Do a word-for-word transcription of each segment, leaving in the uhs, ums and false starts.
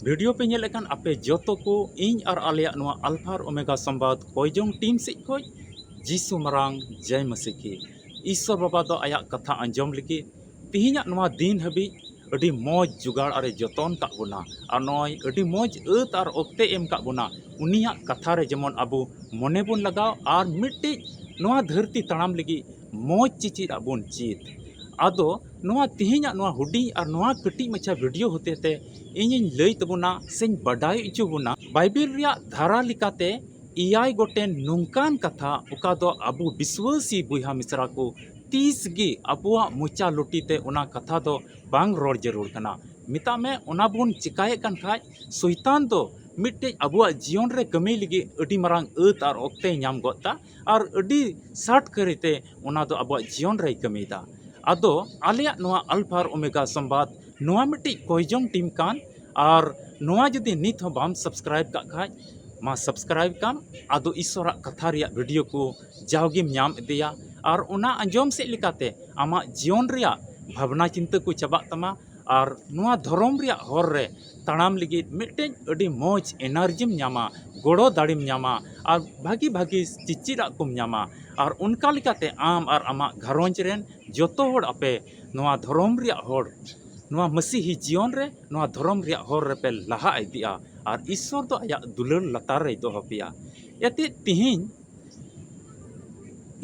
Video ᱯᱮ ᱧᱮᱞᱮᱫ ᱠᱷᱟᱱ ᱟᱯᱮ ᱡᱚᱛᱚ ᱠᱚ ᱤᱧ ᱟᱨ ᱟᱞᱮᱭᱟᱜ ᱱᱚᱣᱟ ᱟᱞᱯᱷᱟ ᱟᱨ ᱳᱢᱮᱜᱟ ᱥᱚᱢᱵᱟᱫ ᱠᱚᱭᱡᱚᱝ ᱴᱤᱢ ᱥᱮᱫ ᱠᱷᱚᱱ ᱡᱤᱥᱩ ᱢᱟᱨᱟᱝ ᱡᱟᱭ ᱢᱟᱹᱥᱤ ᱠᱤ᱾ ᱤᱥᱥᱚᱨ ᱵᱟᱵᱟ ᱫᱚ ᱟᱭᱟᱜ ᱠᱟᱛᱷᱟ ᱟᱸᱡᱚᱢ ᱞᱟᱹᱜᱤᱫ ᱛᱮᱦᱮᱧᱟᱜ ᱱᱚᱣᱟ ᱫᱤᱱ ᱦᱟᱹᱵᱤᱡ ᱟᱹᱰᱤ ᱢᱚᱡᱽ ᱡᱚᱜᱟᱲ ᱟᱨᱮ ᱡᱚᱛᱚᱱ ᱠᱟᱜ ᱵᱚᱱᱟ᱾ ᱟᱨ ᱱᱚᱜᱼᱚᱭ ᱟᱹᱰᱤ ᱢᱚᱡᱽ ᱟᱹᱛ ᱟᱨ ᱚᱠᱛᱮ ᱮᱢ ᱠᱟᱜ ᱵᱚᱱᱟ᱾ ᱩᱱᱤᱭᱟᱜ ᱠᱟᱛᱷᱟ ᱨᱮ ᱡᱮᱢᱚᱱ ᱟᱵᱚ ᱢᱚᱱᱮ ᱵᱚᱱ ᱞᱟᱜᱟᱣ ᱟᱨ ᱢᱤᱫᱴᱤᱡ ᱱᱚᱣᱟ ᱫᱷᱟᱹᱨᱛᱤ ᱛᱟᱲᱟᱢ ᱞᱟᱹᱜᱤᱫ ᱢᱚᱡᱽ ᱪᱮᱪᱮᱫ ᱟᱜ ᱵᱚᱱ ᱪᱮᱫ᱾ ᱟᱫᱚ ᱱᱚᱣᱟ ᱛᱮᱦᱮᱧᱟᱜ ᱱᱚᱣᱟ ᱦᱩᱰᱤᱧ ᱟᱨ ᱱᱚᱣᱟ ᱠᱟᱹᱴᱤᱡ ᱢᱟᱪᱷᱟ ᱵᱷᱤᱰᱤᱭᱳ ᱦᱚᱛᱮ ᱛᱮ ᱤᱧᱤᱧ ᱞᱟᱹᱭ ᱛᱟᱵᱚᱱᱟ ᱥᱮᱧ ᱵᱟᱰᱟᱭ ᱦᱚᱪᱚ ᱵᱚᱱᱟ, ᱵᱟᱭᱵᱮᱞ ᱨᱮᱭᱟᱜ ᱫᱷᱟᱨᱟ ᱞᱮᱠᱟᱛᱮ ᱮᱭᱟᱭ ᱜᱚᱴᱮᱱ ᱱᱚᱝᱠᱟᱱ ᱠᱟᱛᱷᱟ ᱚᱠᱟ ᱫᱚ ᱟᱵᱚ ᱵᱤᱥᱣᱟᱹᱥᱤ ᱵᱚᱭᱦᱟ ᱢᱤᱥᱨᱟ ᱠᱚ ᱛᱤᱥ ᱜᱮ ᱟᱵᱚᱣᱟᱜ ᱢᱚᱪᱟ ᱞᱩᱴᱤ ᱛᱮ ᱚᱱᱟ ᱠᱟᱛᱷᱟ ᱫᱚ ᱵᱟᱝ ᱨᱚᱲ ᱡᱟᱹᱨᱩᱲ ᱠᱟᱱᱟ᱾ ᱢᱮᱛᱟᱜ ᱢᱮ, ᱚᱱᱟ ᱵᱚᱱ ᱪᱮᱠᱟᱭᱮᱫ ᱠᱟᱱ ᱠᱷᱟᱡ ᱥᱚᱭᱛᱟᱱ ᱫᱚ ᱢᱤᱫᱴᱮᱡ ᱟᱵᱚᱣᱟᱜ ᱡᱤᱭᱚᱱ ᱨᱮ ᱠᱟᱹᱢᱤ ᱞᱟᱹᱜᱤᱫ ᱟᱹᱰᱤ ᱢᱟᱨᱟᱝ ᱟᱹᱛ ᱟᱨ ᱚᱠᱛᱮᱭ ᱧᱟᱢ ᱜᱚᱫ ᱫᱟ ᱟᱨ ᱟᱹᱰᱤ ᱥᱟᱴ ᱠᱟᱹᱨᱤᱛᱮ ᱚᱱᱟ ᱫᱚ ᱟᱵᱚᱣᱟᱜ ᱡᱤᱭᱚᱱ ᱨᱮᱭ ᱠᱟᱹᱢᱤᱭᱮᱫᱟ᱾ ᱟᱫᱚ ᱟᱞᱮᱭᱟᱜ ᱱᱚᱣᱟ ᱟᱞᱯᱷᱟ ᱟᱨ ᱳᱢᱮᱜᱟ ᱥᱚᱢᱵᱟᱫ ᱱᱚᱣᱟ ᱢᱤᱫᱴᱤᱡ ᱠᱚᱭᱡᱚᱝ ᱴᱤᱢ ᱠᱟᱱ, ᱟᱨ ᱱᱚᱣᱟ ᱡᱩᱫᱤ ᱱᱤᱛ ᱦᱚᱸ ᱵᱟᱢ ᱥᱟᱵᱥᱠᱨᱟᱭᱤᱵ ᱠᱟᱜ ᱠᱷᱟᱡ ᱢᱟ ᱥᱟᱵᱥᱠᱨᱟᱭᱤᱵ ᱠᱟᱢ᱾ ᱟᱫᱚ ᱤᱥᱥᱚᱨᱟᱜ ᱠᱟᱛᱷᱟ ᱨᱮᱭᱟᱜ ᱵᱷᱤᱰᱤᱭᱳ ᱠᱚ ᱡᱟᱣᱜᱮᱢ ᱧᱟᱢ ᱤᱫᱤᱭᱟ, ᱟᱨ ᱚᱱᱟ ᱟᱸᱡᱚᱢ ᱥᱮᱫ ᱞᱮᱠᱟᱛᱮ ᱟᱢᱟᱜ ᱡᱤᱭᱚᱱ ᱨᱮᱭᱟᱜ ᱵᱷᱟᱵᱽᱱᱟ ᱪᱤᱱᱛᱟᱹ ᱠᱚ ᱪᱟᱵᱟᱜ ᱛᱟᱢᱟ᱾ ᱟᱨ ᱱᱚᱣᱟ ᱫᱷᱚᱨᱚᱢ ᱨᱮᱭᱟᱜ ᱦᱚᱨ ᱨᱮ ᱛᱟᱲᱟᱢ ᱞᱟᱹᱜᱤᱫ ᱢᱤᱫᱴᱮᱡ ᱟᱹᱰᱤ ᱢᱚᱡᱽ ᱮᱱᱟᱨᱡᱤᱢ ᱧᱟᱢᱟ, ᱜᱚᱲᱚ ᱫᱟᱲᱮᱢ ᱧᱟᱢᱟ, ᱟᱨ ᱵᱷᱟᱹᱜᱤ ᱵᱷᱟᱹᱜᱤ ᱪᱮᱪᱮᱫᱟᱜ ᱠᱚᱢ ᱧᱟᱢᱟ᱾ ᱟᱨ ᱚᱱᱠᱟ ᱞᱮᱠᱟᱛᱮ ᱟᱢ ᱟᱨ ᱟᱢᱟᱜ ᱜᱷᱟᱨᱚᱸᱡᱽ ᱨᱮᱱ ᱡᱚᱛᱚ ᱦᱚᱲ ᱟᱯᱮ ᱱᱚᱣᱟ ᱫᱷᱚᱨᱚᱢ ᱨᱮᱭᱟᱜ ᱦᱚᱲ, ᱱᱚᱣᱟ ᱢᱟᱹᱥᱤᱦᱤ ᱡᱤᱭᱚᱱ ᱨᱮ ᱱᱚᱣᱟ ᱫᱷᱚᱨᱚᱢ ᱨᱮᱭᱟᱜ ᱦᱚᱨ ᱨᱮᱯᱮ ᱞᱟᱦᱟ ᱤᱫᱤᱜᱼᱟ᱾ ᱟᱨ ᱤᱥᱥᱚᱨ ᱫᱚ ᱟᱭᱟᱜ ᱫᱩᱞᱟᱹᱲ ᱞᱟᱛᱟᱨ ᱨᱮᱭ ᱫᱚᱦᱚ ᱯᱮᱭᱟ᱾ ᱮᱛᱮᱫ ᱛᱤᱦᱤᱧ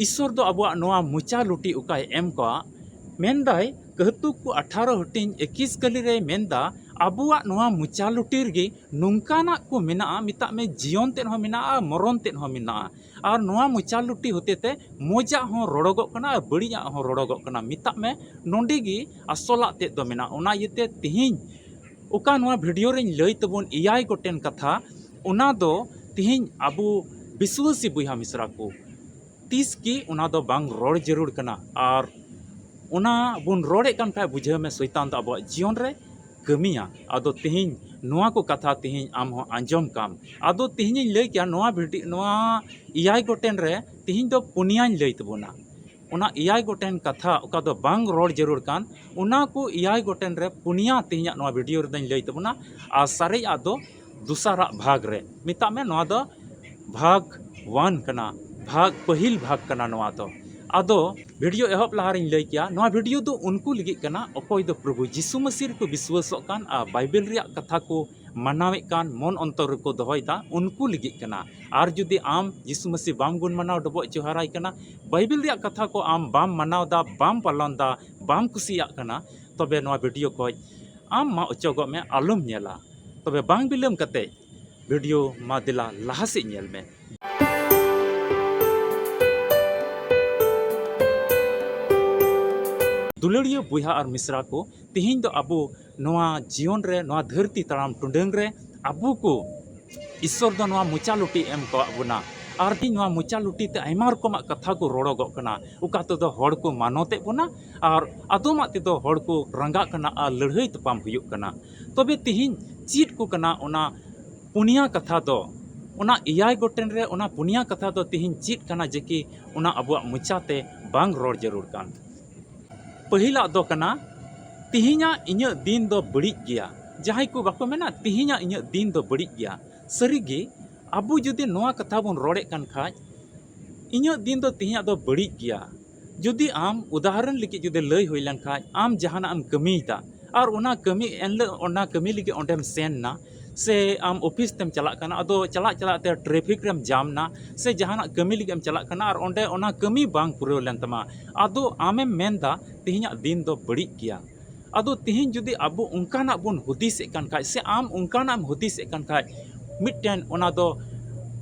ᱤᱥᱥᱚᱨ ᱫᱚ ᱟᱵᱚᱣᱟᱜ ᱱᱚᱣᱟ ᱢᱚᱪᱟ ᱞᱩᱴᱤ ᱚᱠᱟᱭ ᱮᱢ ᱠᱚᱣᱟ, ᱢᱮᱱᱫᱟᱭ ᱠᱟᱹᱦᱛᱩ ᱠᱚ ᱟᱴᱷᱟᱨᱚ ᱦᱟᱹᱴᱤᱧ ᱮᱠᱤᱥ ᱠᱟᱹᱞᱤ ᱨᱮᱭ ᱢᱮᱱᱫᱟ, ᱟᱵᱚᱣᱟᱜ ᱱᱚᱣᱟ ᱢᱚᱪᱟ ᱞᱩᱴᱤ ᱨᱮᱜᱮ ᱱᱚᱝᱠᱟᱱᱟᱜ ᱠᱚ ᱢᱮᱱᱟᱜᱼᱟ, ᱢᱮᱛᱟᱜ ᱢᱮ ᱡᱤᱭᱚᱱ ᱛᱮᱫ ᱦᱚᱸ ᱢᱮᱱᱟᱜᱼᱟ, ᱢᱚᱨᱚᱱ ᱛᱮᱫ ᱦᱚᱸ ᱢᱮᱱᱟᱜᱼᱟ᱾ ᱟᱨ ᱱᱚᱣᱟ ᱢᱚᱪᱟ ᱞᱩᱴᱤ ᱦᱚᱛᱮ ᱛᱮ ᱢᱚᱡᱟᱜ ᱦᱚᱸ ᱨᱚᱲᱚᱜᱚᱜ ᱠᱟᱱᱟ ᱟᱨ ᱵᱟᱹᱲᱤᱡᱟᱜ ᱦᱚᱸ ᱨᱚᱲᱚᱜᱚᱜ ᱠᱟᱱᱟ᱾ ᱢᱮᱛᱟᱜ ᱢᱮ ᱱᱚᱸᱰᱮ ᱜᱮ ᱟᱥᱚᱞᱟᱜ ᱛᱮᱫ ᱫᱚ ᱢᱮᱱᱟᱜᱼᱟ᱾ ᱚᱱᱟ ᱤᱭᱟᱹᱛᱮ ᱛᱤᱦᱤᱧ ᱚᱠᱟ ᱱᱚᱣᱟ ᱵᱷᱤᱰᱤᱭᱳ ᱨᱮᱧ ᱞᱟᱹᱭ ᱛᱟᱵᱚᱱ ᱮᱭᱟᱭ ᱜᱚᱴᱮᱱ ᱠᱟᱛᱷᱟ, ᱚᱱᱟ ᱫᱚ ᱛᱤᱦᱤᱧ ᱟᱵᱚ ᱵᱤᱥᱣᱟᱹᱥᱤ ᱵᱚᱭᱦᱟ ᱢᱤᱥᱨᱟ ᱠᱚ ᱛᱤᱥ ᱜᱮ ᱚᱱᱟ ᱫᱚ ᱵᱟᱝ ᱨᱚᱲ ᱡᱟᱹᱨᱩᱲ ᱠᱟᱱᱟ᱾ ᱟᱨ ᱚᱱᱟ ᱵᱚᱱ ᱨᱚᱲᱮᱫ ᱠᱟᱱ ᱠᱷᱟᱡ ᱵᱩᱡᱷᱟᱹᱣ ᱢᱮ ᱥᱚᱭᱛᱟᱱ ᱫᱚ ᱟᱵᱚᱣᱟᱜ ᱡᱤᱭᱚᱱ ᱨᱮ ᱠᱟᱹᱢᱤᱭᱟ᱾ ᱟᱫᱚ ᱛᱤᱦᱤᱧ ᱱᱚᱣᱟ ᱠᱚ ᱠᱟᱛᱷᱟ ᱛᱤᱦᱤᱧ ᱟᱢ ᱦᱚᱸ ᱟᱸᱡᱚᱢ ᱠᱟᱢ᱾ ᱟᱫᱚ ᱛᱤᱦᱤᱧᱤᱧ ᱞᱟᱹᱭ ᱠᱮᱭᱟ ᱱᱚᱣᱟ ᱵᱷᱤᱰᱤ-, ᱱᱚᱣᱟ ᱮᱭᱟᱭ ᱜᱚᱴᱮᱱ ᱨᱮ ᱛᱤᱦᱤᱧ ᱫᱚ ᱯᱩᱱᱭᱟᱧ ᱞᱟᱹᱭ ᱛᱟᱵᱚᱱᱟ᱾ ᱚᱱᱟ ᱮᱭᱟᱭ ᱜᱚᱴᱮᱱ ᱠᱟᱛᱷᱟ ᱚᱠᱟ ᱫᱚ ᱵᱟᱝ ᱨᱚᱲ ᱡᱟᱹᱨᱩᱲ ᱠᱟᱱ, ᱚᱱᱟ ᱠᱚ ᱮᱭᱟᱭ ᱜᱚᱴᱮᱱ ᱨᱮ ᱯᱩᱱᱭᱟ ᱛᱮᱦᱮᱧᱟᱜ ᱱᱚᱣᱟ ᱵᱷᱤᱰᱤᱭᱳ ᱨᱮᱫᱚᱧ ᱞᱟᱹᱭ ᱛᱟᱵᱚᱱᱟ, ᱟᱨ ᱥᱟᱨᱮᱡᱟᱜ ᱫᱚ ᱫᱚᱥᱟᱨᱟᱜ ᱵᱷᱟᱜᱽ ᱨᱮ᱾ ᱢᱮᱛᱟᱜ ᱢᱮ ᱱᱚᱣᱟ ᱫᱚ ᱵᱷᱟᱜᱽ ᱚᱣᱟᱱ ᱠᱟᱱᱟ, ᱵᱷᱟᱜᱽ, ᱯᱟᱹᱦᱤᱞ ᱵᱷᱟᱜᱽ ᱠᱟᱱᱟ ᱱᱚᱣᱟ ᱫᱚ᱾ ᱟᱫᱚ ᱵᱷᱤᱰᱤᱭᱳ ᱮᱦᱚᱵ ᱞᱟᱦᱟ ᱨᱤᱧ ᱞᱟᱹᱭ ᱠᱮᱭᱟ, ᱱᱚᱣᱟ ᱵᱷᱤᱰᱤᱭᱳ ᱫᱚ ᱩᱱᱠᱩ ᱞᱟᱹᱜᱤᱫ ᱠᱟᱱᱟ ᱚᱠᱚᱭ ᱫᱚ ᱯᱨᱚᱵᱷᱩ ᱡᱤᱥᱩ ᱢᱟᱹᱥᱤ ᱨᱮᱠᱚ ᱵᱤᱥᱣᱟᱹᱥᱚᱜ ᱠᱟᱱ ᱟᱨ ᱵᱟᱭᱵᱮᱞ ᱨᱮᱭᱟᱜ ᱠᱟᱛᱷᱟ ᱠᱚ ᱢᱟᱱᱟᱣᱮᱫ ᱠᱟᱱ, ᱢᱚᱱ ᱚᱱᱛᱚᱨ ᱨᱮᱠᱚ ᱫᱚᱦᱚᱭᱮᱫᱟ, ᱩᱱᱠᱩ ᱞᱟᱹᱜᱤᱫ ᱠᱟᱱᱟ᱾ ᱟᱨ ᱡᱩᱫᱤ ᱟᱢ ᱡᱤᱥᱩ ᱢᱟᱹᱥᱤ ᱵᱟᱢ ᱜᱩᱱ ᱢᱟᱱᱟᱣ ᱰᱚᱵᱚᱜ ᱡᱚᱦᱟᱨᱟᱭ ᱠᱟᱱᱟ, ᱵᱟᱭᱵᱮᱞ ᱨᱮᱭᱟᱜ ᱠᱟᱛᱷᱟ ᱠᱚ ᱟᱢ ᱵᱟᱢ ᱢᱟᱱᱟᱣ ᱫᱟ, ᱵᱟᱢ ᱯᱟᱞᱚᱱ ᱫᱟ, ᱵᱟᱢ ᱠᱩᱥᱤᱭᱟᱜ ᱠᱟᱱᱟ, ᱛᱚᱵᱮ ᱱᱚᱣᱟ ᱵᱷᱤᱰᱤᱭᱳ ᱠᱷᱚᱡ ᱟᱢ ᱢᱟ ᱚᱪᱚᱜᱚᱜ ᱢᱮ, ᱟᱞᱚᱢ ᱧᱮᱞᱟ᱾ ᱛᱚᱵᱮ ᱵᱟᱝ ᱵᱤᱞᱚᱢ ᱠᱟᱛᱮ ᱵᱷᱤᱰᱤᱭᱳ ᱢᱟ ᱫᱮᱞᱟ ᱞᱟᱦᱟ ᱥᱮᱫ ᱧᱮᱞ ᱢᱮ᱾ ᱫᱩᱞᱟᱹᱲᱤᱭᱟᱹ ᱵᱚᱭᱦᱟ ᱟᱨ ᱢᱤᱥᱨᱟ ᱠᱚ, ᱛᱮᱦᱮᱧ ᱫᱚ ᱟᱵᱚ ᱱᱚᱣᱟ ᱡᱤᱭᱚᱱ ᱨᱮ, ᱱᱚᱣᱟ ᱫᱷᱟᱹᱨᱛᱤ ᱛᱟᱲᱟᱢ ᱴᱩᱰᱟᱹᱝ ᱨᱮ ᱟᱵᱚ ᱠᱚ ᱤᱥᱥᱚᱨ ᱫᱚ ᱱᱚᱣᱟ ᱢᱚᱪᱟ ᱞᱩᱴᱤ ᱮᱢ ᱠᱟᱣᱟᱫ ᱵᱚᱱᱟ᱾ ᱟᱨ ᱛᱮᱦᱮᱧ ᱱᱚᱣᱟ ᱢᱚᱪᱟ ᱞᱩᱴᱤ ᱛᱮ ᱟᱭᱢᱟ ᱨᱚᱠᱚᱢᱟᱜ ᱠᱟᱛᱷᱟ ᱠᱚ ᱨᱚᱲᱚᱜᱚᱜ ᱠᱟᱱᱟ, ᱚᱠᱟ ᱛᱮᱫᱚ ᱦᱚᱲ ᱠᱚ ᱢᱟᱱᱚᱛᱮᱫ ᱵᱚᱱᱟ ᱟᱨ ᱟᱫᱚᱢᱟᱜ ᱛᱮᱫᱚ ᱦᱚᱲ ᱠᱚ ᱨᱟᱸᱜᱟᱜ ᱠᱟᱱᱟ ᱟᱨ ᱞᱟᱹᱲᱦᱟᱹᱭ ᱛᱟᱯᱟᱢ ᱦᱩᱭᱩᱜ ᱠᱟᱱᱟ᱾ ᱛᱚᱵᱮ ᱛᱮᱦᱮᱧ ᱪᱮᱫ ᱠᱚ ᱠᱟᱱᱟ ᱚᱱᱟ ᱯᱩᱱᱭᱟ ᱠᱟᱛᱷᱟ ᱫᱚ, ᱚᱱᱟ ᱮᱭᱟᱭ ᱜᱚᱴᱮᱱ ᱨᱮ ᱚᱱᱟ ᱯᱩᱱᱭᱟ ᱠᱟᱛᱷᱟ ᱫᱚ ᱛᱮᱦᱮᱧ ᱪᱮᱫ ᱠᱟᱱᱟ ᱡᱮ ᱠᱤ ᱚᱱᱟ ᱟᱵᱚᱣᱟᱜ ᱢᱚᱪᱟ ᱛᱮ ᱵᱟᱝ ᱨᱚᱲ ᱡᱟᱹᱨᱩᱲ ᱠᱟᱱ? ᱯᱟᱹᱦᱤᱞᱟᱜ ᱫᱚ ᱠᱟᱱᱟ, "ᱛᱮᱦᱮᱧᱟᱜ ᱤᱧᱟᱹᱜ ᱫᱤᱱ ᱫᱚ ᱵᱟᱹᱲᱤᱡ ᱜᱮᱭᱟ᱾" ᱡᱟᱦᱟᱸᱭ ᱠᱚ ᱵᱟᱠᱚ ᱢᱮᱱᱟ, "ᱛᱮᱦᱮᱧᱟᱜ ᱤᱧᱟᱹᱜ ᱫᱤᱱ ᱫᱚ ᱵᱟᱹᱲᱤᱡ ᱜᱮᱭᱟ"? ᱥᱟᱹᱨᱤᱜᱮ, ᱟᱵᱚ ᱡᱩᱫᱤ ᱱᱚᱣᱟ ᱠᱟᱛᱷᱟ ᱵᱚᱱ ᱨᱚᱲᱮᱫ ᱠᱟᱱ ᱠᱷᱟᱡ, ᱤᱧᱟᱹᱜ ᱫᱤᱱ ᱫᱚ ᱛᱮᱦᱮᱧᱟᱜ ᱫᱚ ᱵᱟᱹᱲᱤᱡ ᱜᱮᱭᱟ᱾ ᱡᱩᱫᱤ ᱟᱢ, ᱩᱫᱟᱦᱚᱨᱚᱱ ᱞᱟᱹᱜᱤᱫ ᱡᱩᱫᱤ ᱞᱟᱹᱭ ᱦᱩᱭ ᱞᱮᱱ ᱠᱷᱟᱡ, ᱟᱢ ᱡᱟᱦᱟᱱᱟᱜ ᱮᱢ ᱠᱟᱹᱢᱤᱭᱮᱫᱟ ᱟᱨ ᱚᱱᱟ ᱠᱟᱹᱢᱤ ᱮᱱᱦᱤᱞᱳᱜ, ᱚᱱᱟ ᱠᱟᱹᱢᱤ ᱞᱟᱹᱜᱤᱫ ᱚᱸᱰᱮᱢ ᱥᱮᱱ ᱱᱟ, ᱥᱮ ᱟᱢ ᱚᱯᱷᱤᱥ ᱛᱮᱢ ᱪᱟᱞᱟᱜ ᱠᱟᱱᱟ, ᱟᱫᱚ ᱪᱟᱞᱟᱜ ᱪᱟᱞᱟᱜ ᱛᱮ ᱴᱨᱟᱯᱷᱤᱠ ᱨᱮᱢ ᱡᱟᱢ ᱱᱟ, ᱥᱮ ᱡᱟᱦᱟᱱᱟᱜ ᱠᱟᱹᱢᱤ ᱞᱟᱹᱜᱤᱫ ᱮᱢ ᱪᱟᱞᱟᱜ ᱠᱟᱱᱟ ᱟᱨ ᱚᱸᱰᱮ ᱚᱱᱟ ᱠᱟᱹᱢᱤ ᱵᱟᱝ ᱯᱩᱨᱟᱹᱣ ᱞᱮᱱ ᱛᱟᱢᱟ, ᱟᱫᱚ ᱟᱢᱮᱢ ᱢᱮᱱᱫᱟ, "ᱛᱮᱦᱮᱧᱟᱜ ᱫᱤᱱ ᱫᱚ ᱵᱟᱹᱲᱤᱡ ᱜᱮᱭᱟ᱾" ᱟᱫᱚ ᱛᱮᱦᱮᱧ ᱡᱩᱫᱤ ᱟᱵᱚ ᱚᱱᱠᱟᱱᱟᱜ ᱵᱚᱱ ᱦᱩᱫᱤᱥᱮᱫ ᱠᱟᱱ ᱠᱷᱟᱡ, ᱥᱮ ᱟᱢ ᱚᱱᱠᱟᱱᱟᱜ ᱮᱢ ᱦᱩᱫᱤᱥᱮᱫ ᱠᱟᱱ ᱠᱷᱟᱡ, ᱢᱤᱫᱴᱮᱱ ᱚᱱᱟ ᱫᱚ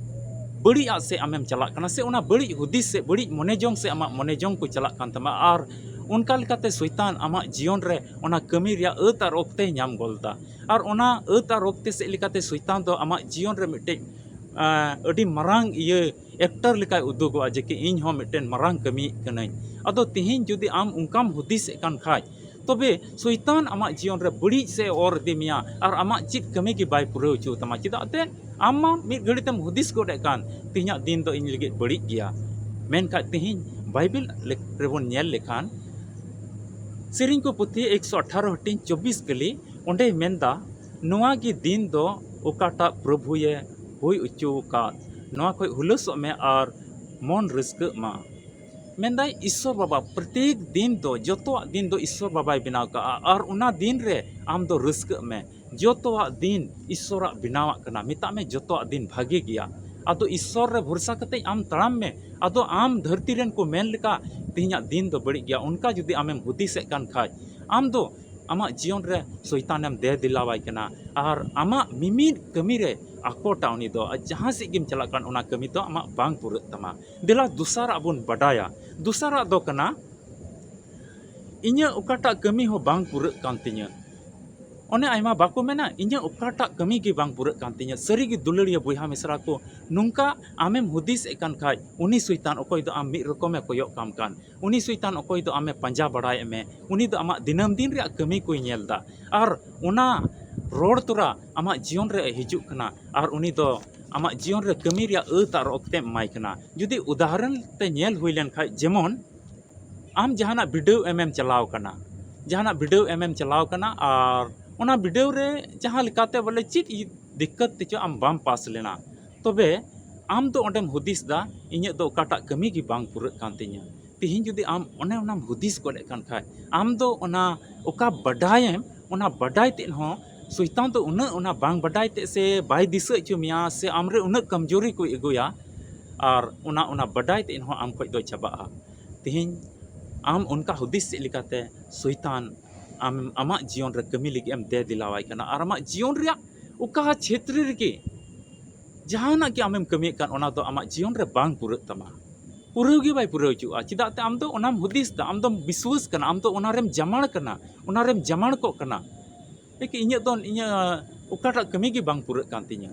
ᱵᱟᱹᱲᱤᱡᱟᱜ ᱥᱮᱫ ᱟᱢᱮᱢ ᱪᱟᱞᱟᱜ ᱠᱟᱱᱟ, ᱥᱮ ᱚᱱᱟ ᱵᱟᱹᱲᱤᱡ ᱦᱩᱫᱤᱥ ᱥᱮ ᱵᱟᱹᱲᱤᱡ ᱢᱚᱱᱮ ᱡᱚᱝ ᱥᱮ ᱟᱢᱟᱜ ᱢᱚᱱᱮ ᱡᱚᱝ ᱠᱚ ᱪᱟᱞᱟᱜ ᱠᱟᱱ ᱛᱟᱢᱟ᱾ ᱟᱨ ᱚᱱᱠᱟ ᱞᱮᱠᱟᱛᱮ ᱥᱚᱭᱛᱟᱱ ᱟᱢᱟᱜ ᱡᱤᱭᱚᱱ ᱨᱮ ᱚᱱᱟ ᱠᱟᱹᱢᱤ ᱨᱮᱭᱟᱜ ᱟᱹᱛ ᱟᱨ ᱚᱠᱛᱮᱭ ᱧᱟᱢ ᱜᱚᱞ ᱫᱟ᱾ ᱟᱨ ᱚᱱᱟ ᱟᱹᱛ ᱟᱨ ᱚᱠᱛᱮ ᱥᱮᱫ ᱞᱮᱠᱟᱛᱮ ᱥᱚᱭᱛᱟᱱ ᱫᱚ ᱟᱢᱟᱜ ᱡᱤᱭᱚᱱ ᱨᱮ ᱢᱤᱫᱴᱮᱡ, ᱟᱸ, ᱟᱹᱰᱤ ᱢᱟᱨᱟᱝ ᱤᱭᱟᱹ ᱮᱠᱴᱟᱨ ᱞᱮᱠᱟᱭ ᱩᱫᱩᱜᱚᱜᱼᱟ ᱡᱮ ᱠᱤ ᱤᱧ ᱦᱚᱸ ᱢᱤᱫᱴᱮᱱ ᱢᱟᱨᱟᱝ ᱠᱟᱹᱢᱤᱭᱤᱡ ᱠᱟᱹᱱᱟᱹᱧ᱾ ᱟᱫᱚ ᱛᱮᱦᱮᱧ ᱡᱩᱫᱤ ᱟᱢ ᱚᱱᱠᱟᱢ ᱦᱩᱫᱤᱥᱮᱫ ᱠᱟᱱ ᱠᱷᱟᱡ, ᱛᱚᱵᱮ ᱥᱚᱭᱛᱟᱱ ᱟᱢᱟᱜ ᱡᱤᱭᱚᱱ ᱨᱮ ᱵᱟᱹᱲᱤᱡ ᱥᱮ ᱚᱨ ᱤᱫᱤ ᱢᱮᱭᱟ ᱟᱨ ᱟᱢᱟᱜ ᱪᱮᱫ ᱠᱟᱹᱢᱤ ᱜᱮ ᱵᱟᱭ ᱯᱩᱨᱟᱹᱣ ᱦᱚᱪᱚ ᱛᱟᱢᱟ᱾ ᱪᱮᱫᱟᱜ ᱛᱮ? ᱟᱢ ᱢᱟ ᱢᱤᱫ ᱜᱷᱟᱹᱲᱤ ᱛᱮᱢ ᱦᱩᱫᱤᱥ ᱜᱚᱫ ᱮᱫ ᱠᱟᱱ, "ᱛᱮᱦᱮᱧᱟᱜ ᱫᱤᱱ ᱫᱚ ᱤᱧ ᱞᱟᱹᱜᱤᱫ ᱵᱟᱹᱲᱤᱡ ᱜᱮᱭᱟ", ᱢᱮᱱᱠᱷᱟᱡ ᱛᱮᱦᱮᱧ ᱵᱟᱭᱵᱮᱞ ᱞᱮᱠ- ᱨᱮᱵᱚᱱ ᱧᱮᱞ ᱞᱮᱠᱷᱟᱱ, ᱥᱮᱨᱮᱧ ᱠᱚ ᱯᱩᱛᱷᱤ ᱮᱠᱥᱚ ᱟᱴᱷᱟᱨᱚ ᱦᱟᱹᱴᱤᱧ ᱪᱚᱵᱵᱤᱥ ᱠᱟᱹᱞᱤ, ᱚᱸᱰᱮᱭ ᱢᱮᱱᱫᱟ, "ᱱᱚᱣᱟ ᱜᱮ ᱫᱤᱱ ᱫᱚ ᱚᱠᱟᱴᱟᱜ ᱯᱨᱚᱵᱷᱩᱭᱮ ᱦᱩᱭ ᱦᱚᱪᱚ ᱟᱠᱟᱫ, ᱱᱚᱣᱟ ᱠᱷᱚᱱ ᱦᱩᱞᱟᱹᱥᱚᱜ ᱢᱮ ᱟᱨ ᱢᱚᱱ ᱨᱟᱹᱥᱠᱟᱹᱜ ᱢᱟ᱾" ᱢᱮᱱᱫᱟᱭ, ᱤᱥᱥᱚᱨ ᱵᱟᱵᱟ ᱯᱨᱚᱛᱮᱠ ᱫᱤᱱ ᱫᱚ, ᱡᱚᱛᱚᱣᱟᱜ ᱫᱤᱱ ᱫᱚ ᱤᱥᱥᱚᱨ ᱵᱟᱵᱟᱭ ᱵᱮᱱᱟᱣ ᱠᱟᱜᱼᱟ, ᱟᱨ ᱚᱱᱟ ᱫᱤᱱ ᱨᱮ ᱟᱢ ᱫᱚ ᱨᱟᱹᱥᱠᱟᱹᱜ ᱢᱮ᱾ ᱡᱚᱛᱚᱣᱟᱜ ᱫᱤᱱ ᱤᱥᱥᱚᱨᱟᱜ ᱵᱮᱱᱟᱣᱟᱜ ᱠᱟᱱᱟ᱾ ᱢᱮᱛᱟᱜ ᱢᱮ, ᱡᱚᱛᱚᱣᱟᱜ ᱫᱤᱱ ᱵᱷᱟᱜᱮ ᱜᱮᱭᱟ᱾ ᱟᱫᱚ ᱤᱥᱥᱚᱨ ᱨᱮ ᱵᱷᱚᱨᱥᱟ ᱠᱟᱛᱮ ᱟᱢ ᱛᱟᱲᱟᱢ ᱢᱮ᱾ ᱟᱫᱚ ᱟᱢ ᱫᱷᱟᱹᱨᱛᱤ ᱨᱮᱱ ᱠᱚ ᱢᱮᱱ ᱞᱮᱠᱟ, ᱛᱮᱦᱮᱧᱟᱜ ᱫᱤᱱ ᱫᱚ ᱵᱟᱹᱲᱤᱡ ᱜᱮᱭᱟ, ᱚᱱᱠᱟ ᱡᱩᱫᱤ ᱟᱢᱮᱢ ᱦᱩᱫᱤᱥᱮᱫ ᱠᱟᱱ ᱠᱷᱟᱡ, ᱟᱢ ᱫᱚ ᱟᱢᱟᱜ ᱡᱤᱭᱚᱱ ᱨᱮ ᱥᱚᱭᱛᱟᱱᱮᱢ ᱫᱮ ᱫᱮᱞᱟᱣᱟᱭ ᱠᱟᱱᱟ, ᱟᱨ ᱟᱢᱟᱜ ᱢᱤᱢᱤᱫ ᱠᱟᱹᱢᱤ ᱨᱮ ᱟᱠᱚᱴᱟ ᱩᱱᱤ ᱫᱚ᱾ ᱟᱨ ᱡᱟᱦᱟᱸ ᱥᱮᱫ ᱜᱮᱢ ᱪᱟᱞᱟᱜ ᱠᱟᱱ, ᱚᱱᱟ ᱠᱟᱹᱢᱤ ᱫᱚ ᱟᱢᱟᱜ ᱵᱟᱝ ᱯᱩᱨᱟᱹᱜ ᱛᱟᱢᱟ᱾ ᱫᱮᱞᱟ, ᱫᱚᱥᱟᱨᱟᱜ ᱵᱚᱱ ᱵᱟᱰᱟᱭᱟ᱾ ᱫᱚᱥᱟᱨᱟᱜ ᱫᱚ ᱠᱟᱱᱟ, ᱤᱧᱟᱹᱜ ᱚᱠᱟᱴᱟᱜ ᱠᱟᱹᱢᱤ ᱦᱚᱸ ᱵᱟᱝ ᱯᱩᱨᱟᱹᱜ ᱠᱟᱱ ᱛᱤᱧᱟᱹ᱾ ᱚᱱᱮ ᱟᱭᱢᱟ ᱵᱟᱠᱚ ᱢᱮᱱᱟ, "ᱤᱧᱟᱹᱜ ᱚᱠᱟᱴᱟᱜ ᱠᱟᱹᱢᱤ ᱜᱮ ᱵᱟᱝ ᱯᱩᱨᱟᱹᱜ ᱠᱟᱱ ᱛᱤᱧᱟᱹ᱾" ᱥᱟᱹᱨᱤᱜᱮ ᱫᱩᱞᱟᱹᱲᱤᱭᱟᱹ ᱵᱚᱭᱦᱟ ᱢᱤᱥᱨᱟ ᱠᱚ, ᱱᱚᱝᱠᱟ ᱟᱢᱮᱢ ᱦᱩᱫᱤᱥᱮᱫ ᱠᱟᱱ ᱠᱷᱟᱡ, ᱩᱱᱤ ᱥᱚᱭᱛᱟᱱ ᱚᱠᱚᱭ ᱫᱚ ᱟᱢ ᱢᱤᱫ ᱨᱚᱠᱚᱢᱮ ᱠᱚᱭᱚᱜ ᱠᱟᱢ ᱠᱟᱱ, ᱩᱱᱤ ᱥᱚᱭᱛᱟᱱ ᱚᱠᱚᱭ ᱫᱚ ᱟᱢᱮ ᱯᱟᱸᱡᱟ ᱵᱟᱲᱟᱭᱮᱫ ᱢᱮ, ᱩᱱᱤ ᱫᱚ ᱟᱢᱟᱜ ᱫᱤᱱᱟᱹᱢ ᱫᱤᱱ ᱨᱮᱭᱟᱜ ᱠᱟᱹᱢᱤ ᱠᱚᱭ ᱧᱮᱞ ᱮᱫᱟ᱾ ᱟᱨ ᱚᱱᱟ ᱨᱚᱲ ᱛᱚᱨᱟ ᱟᱢᱟᱜ ᱡᱤᱭᱚᱱ ᱨᱮ ᱦᱤᱡᱩᱜ ᱠᱟᱱᱟ, ᱟᱨ ᱩᱱᱤ ᱫᱚ ᱟᱢᱟᱜ ᱡᱤᱭᱚᱱ ᱨᱮ ᱠᱟᱹᱢᱤ ᱨᱮᱭᱟᱜ ᱟᱹᱛ ᱟᱨ ᱚᱠᱛᱮᱢ ᱮᱢᱟᱭ ᱠᱟᱱᱟ᱾ ᱡᱩᱫᱤ ᱩᱫᱟᱦᱚᱨᱚᱱ ᱛᱮ ᱧᱮᱞ ᱦᱩᱭ ᱞᱮᱱ ᱠᱷᱟᱡ, ᱡᱮᱢᱚᱱ ᱟᱢ ᱡᱟᱦᱟᱱᱟᱜ ᱵᱤᱰᱟᱹᱣ ᱮᱢᱮᱢ ᱪᱟᱞᱟᱣ ᱠᱟᱱᱟ, ᱡᱟᱦᱟᱱᱟᱜ ᱵᱤᱰᱟᱹᱣ ᱮᱢᱮᱢ ᱪᱟᱞᱟᱣ ᱠᱟᱱᱟ, ᱟᱨ ᱚᱱᱟ ᱵᱤᱰᱟᱹᱣ ᱨᱮ ᱡᱟᱦᱟᱸ ᱞᱮᱠᱟᱛᱮ ᱵᱚᱞᱮ ᱪᱮᱫ ᱤ-, ᱫᱤᱠᱠᱟᱛ ᱛᱮᱪᱚ ᱟᱢ ᱵᱟᱢ ᱯᱟᱥ ᱞᱮᱱᱟ, ᱛᱚᱵᱮ ᱟᱢ ᱫᱚ ᱚᱸᱰᱮᱢ ᱦᱩᱫᱤᱥ ᱫᱟ, "ᱤᱧᱟᱹᱜ ᱫᱚ ᱚᱠᱟᱴᱟᱜ ᱠᱟᱹᱢᱤ ᱜᱮ ᱵᱟᱝ ᱯᱩᱨᱟᱹᱜ ᱠᱟᱱ ᱛᱤᱧᱟᱹ᱾" ᱛᱤᱦᱤᱧ ᱡᱩᱫᱤ ᱟᱢ ᱚᱱᱮ ᱚᱱᱟᱢ ᱦᱩᱫᱤᱥ ᱜᱚᱫ ᱮᱫ ᱠᱟᱱ ᱠᱷᱟᱡ, ᱟᱢ ᱫᱚ ᱚᱱᱟ ᱚᱠᱟ ᱵᱟᱰᱟᱭᱮᱢ, ᱚᱱᱟ ᱵᱟᱰᱟᱭ ᱛᱮᱫ ᱦᱚᱸ ᱥᱚᱭᱛᱟᱱ ᱫᱚ ᱩᱱᱟᱹᱜ ᱚᱱᱟ ᱵᱟᱝ ᱵᱟᱰᱟᱭ ᱛᱮᱫ ᱥᱮ ᱵᱟᱭ ᱫᱤᱥᱟᱹ ᱦᱚᱪᱚ ᱢᱮᱭᱟ, ᱥᱮ ᱟᱢᱨᱮ ᱩᱱᱟᱹᱜ ᱠᱚᱢᱡᱳᱨᱤ ᱠᱚᱭ ᱟᱹᱜᱩᱭᱟ, ᱟᱨ ᱚᱱᱟ, ᱚᱱᱟ ᱵᱟᱰᱟᱭ ᱛᱮᱫ ᱦᱚᱸ ᱟᱢ ᱠᱷᱚᱡ ᱫᱚᱭ ᱪᱟᱵᱟᱜᱼᱟ᱾ ᱛᱤᱦᱤᱧ ᱟᱢ ᱚᱱᱠᱟ ᱦᱩᱫᱤᱥ ᱪᱮᱫ ᱞᱮᱠᱟᱛᱮ ᱥᱚᱭᱛᱟᱱ ᱟᱢ, ᱟᱢᱟᱜ ᱡᱤᱭᱚᱱ ᱨᱮ ᱠᱟᱹᱢᱤ ᱞᱟᱹᱜᱤᱫ ᱮᱢ ᱫᱮ ᱫᱮᱞᱟᱣᱟᱭ ᱠᱟᱱᱟ, ᱟᱨ ᱟᱢᱟᱜ ᱡᱤᱭᱚᱱ ᱨᱮᱭᱟᱜ ᱚᱠᱟ ᱪᱷᱮᱛᱨᱮ ᱨᱮᱜᱮ ᱡᱟᱦᱟᱱᱟᱜ ᱜᱮ ᱟᱢᱮᱢ ᱠᱟᱹᱢᱤᱭᱮᱫ ᱠᱟᱱ, ᱚᱱᱟ ᱫᱚ ᱟᱢᱟᱜ ᱡᱤᱭᱚᱱ ᱨᱮ ᱵᱟᱝ ᱯᱩᱨᱟᱹᱜ ᱛᱟᱢᱟ, ᱯᱩᱨᱟᱹᱣ ᱜᱮ ᱵᱟᱭ ᱯᱩᱨᱟᱹᱣ ᱦᱚᱪᱚᱣᱟᱜᱼᱟ᱾ ᱪᱮᱫᱟᱜ ᱛᱮ? ᱟᱢ ᱫᱚ ᱚᱱᱟᱢ ᱦᱩᱫᱤᱥ ᱫᱟ, ᱟᱢ ᱫᱚᱢ ᱵᱤᱥᱣᱟᱹᱥ ᱠᱟᱱᱟ, ᱟᱢ ᱫᱚ ᱚᱱᱟᱨᱮᱢ ᱡᱟᱢᱟᱲ ᱠᱟᱱᱟ, ᱚᱱᱟᱨᱮᱢ ᱡᱟᱢᱟᱲ ᱠᱚᱜ ᱠᱟᱱᱟ᱾ ᱮ ᱠᱤ ᱤᱧᱟᱹᱜ ᱫᱚ, ᱤᱧᱟᱹᱜ ᱚᱠᱟᱴᱟᱜ ᱠᱟᱹᱢᱤ ᱜᱮ ᱵᱟᱝ ᱯᱩᱨᱟᱹᱜ ᱠᱟᱱ ᱛᱤᱧᱟᱹ᱾